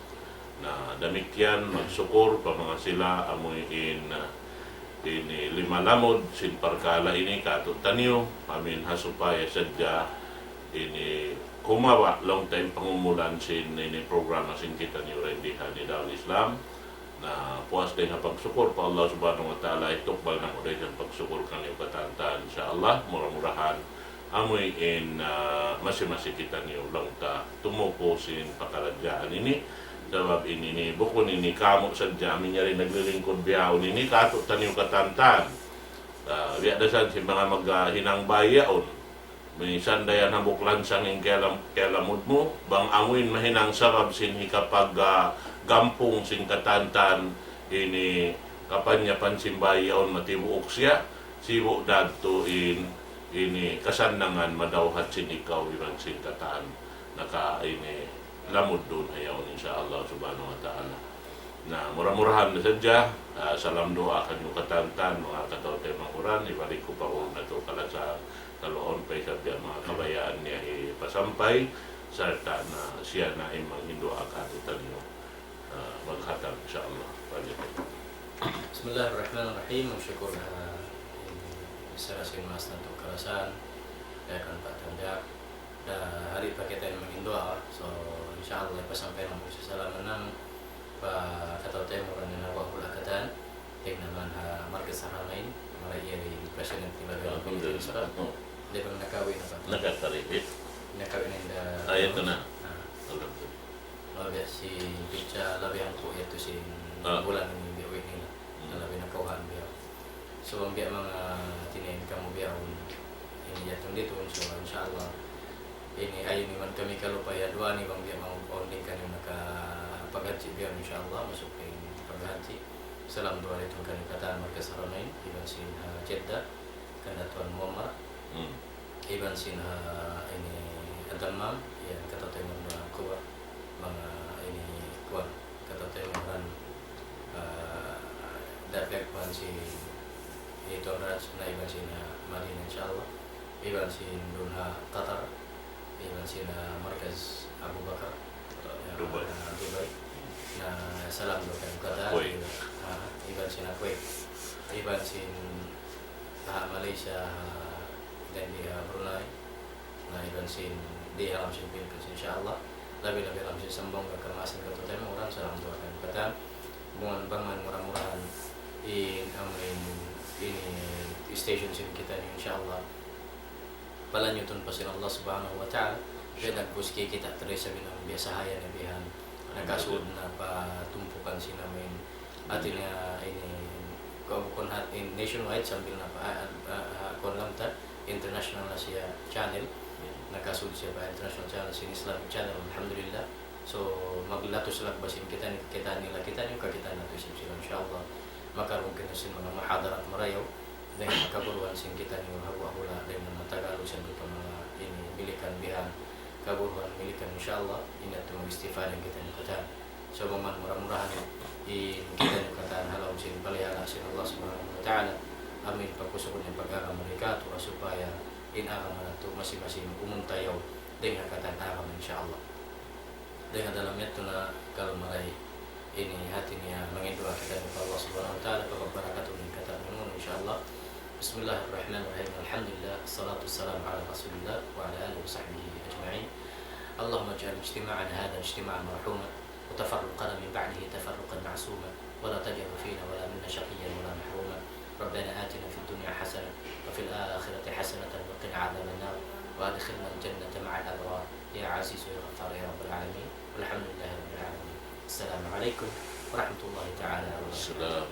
Na damikkiyan, magsukur pa manga sila, amuin, ah, ini lima lamud sin parkala' ini kātu'niyu, amuin ha supaya sadja ini kumawa' laung ta in pangumulan sin ini programa sin kitaniyu dayn di ha Nidaul Islam. Na puas dayn ha pagsukur pa Allah Subhanahu wa Ta'ala, itukbal namu' dayn ha pagsukur kaniyu katan-katan. Insya Allah, mura-murahan, amuin, ah, masi-masi kitaniyu laung ta tumupu sin pakaradjaan ini. Sabab ini, ini, bukun ini kamu' sadja amu in yari naglilingkud bihaun ini, kātu'niyu katan-katan. Ah, biya' da isab sin manga maghinang bāy yaun. Minsan da yan hambuuk lansang in kiyalam-, kiyalamud mu, bang amuin mahinang sabab sin hikapag, ah, gampung sin katan-katan ini kapanyapan sin bāy yaun matibuuk siya, sibu' da tuud in ini kasannangan madawhat sin ikaw iban sin katan naka ini lamud duun ha yaun, insya Allah Subhanahu wa Ta'ala. Na mura-murahan na sadja, ah, salam duwaa kaniyu katan-katan, manga kataw-taymanghuran, hibalik ku pa unu natu' kalasahan, kalu awn pa isab biya' manga kabayaan niya hipasampay, sarta' na siya na in manghinduwaa kātu'niyu. Ah, maghatam, insya Allah. Pagkita. بسم الله الرحمن الرحيم. Magsukur ha, ah, in sara sin maas natu' kalasahan, kaya kan Pak Tanjak. Da, hari pa kita in manghinduwaa. So, insya Allah, pasampay namu' in salam namu' pa kataw-taymanghuran in hula' katan. Tingnan man ha Markaz Haramain, marayaw in President ni Bagaimana Alhamdulillah. Philippines pa. Oh. Di' bang nakawi na pa? Nakataribit. Nakawi na in da. Ah, ito na. Ah. Alhamdulillah. Labi sin pitsa, labi hangpu' yadtu sin Ah. bulan ini biya' ini na. Hmm. Labi na kawhaan biya'. So, biya' manga tinayin kamu biya' un ini yadtu didtu, so, insya Allah. Ini, ayaw niyu man kami kalupahi ha duwaa niyu bang biya' manga awn dayn kaniyu nakapaghajji biya' un, insya Allah, masuk pa in paghajji. Salam duwaa didtu kaniyu katan Markaz Haramain, iban sin ha Jeddah, kanda Tuan Muammar. Hmm. Iban sin ha ini Ad-Dammam, yan, kataw-taymanghuran manga kuwa, manga ini kuwan, kataw-taymanghuran, ah, dapit kuwan sin Tuan Raj, na iban sin ha Madinah, insya Allah. Iban sin duun ha Qatar, iban sin ha Markaz Abu Bakar, ah, Dubai. Ah, Dubai. Na salam duwaa kaniyu katan, Kuwait. Ah, iban sin ha Kuwait. Iban sin ha Malaysia, ha, dayn di ha Brunei, na iban sin di ha lawm sin Philippines, insya Allah. Labi-labi ha lawm sin Zamboanga, kamaasan kataw-taymanghuran, salam duwaa kaniyu katan. Bang man, bang man mura-murahan in, amu in, ini station sin kitaniyu, insya Allah. Palanyutun pa sin Allah Subhanahu wa Ta'ala. Biya' nagbuski kita' tari sabi na biya' sahaya na bihan. Nakasud na pa tumpukan sin amin. Hati niya ini, kuwan, bukun hat-, in nationwide sambil na pa, ah, ah, ah, kuwan laung ta, international na siya channel. Nakasud siya pa international channel, sin Islamic channel, alhamdulillah. So, maglatus lagbas in kita ni-, kita nila, kita niyu, kakitaan natu' isab sila, insya Allah. Magkaroon kita sin manga muhadarat marayaw, dayn ha kaguruhan sin kitaniyu ha hula'-hula', dayn ha manga Tagalog, sin duwa pa manga ini, Milikan bihan, kaguruhan Milikan, insya Allah, ini yadtu mag-istifada in kitaniyu katan. So, bang man mura-murahan in kitaniyu katan ha lawm sin palihala' sin Allah Subhanahu wa Ta'ala, amu in pagkusugun niya pag-agama niya katu', supaya in agama natu' masi-masi umuntayaw dayn ha katan agama, insya Allah. Dayn ha dalam yadtu na kalu marayaw ini hati niya, manginduwaa kita pa Allah Subhanahu wa Ta'ala, pagbarakatun in katan unu, insya Allah. بسم الله الرحمن الرحيم. الحمد لله، الصلاة والسلام على رسول الله وعلى آله وصحبه أجمعين. اللهم اجعل اجتماعنا هذا اجتماعا مرحوما، وتفرقنا من بعده تفرقا معصوما، ولا تجعل فينا ولا منا شقيا ولا محروما. ربنا آتنا في الدنيا حسنة وفي الآخرة حسنة وقنا عذاب النار، وأدخلنا الجنة مع الأبرار، يا عزيز يا غفار يا رب العالمين. والحمد لله رب العالمين. السلام عليكم ورحمة الله تعالى وبركاته. السلام.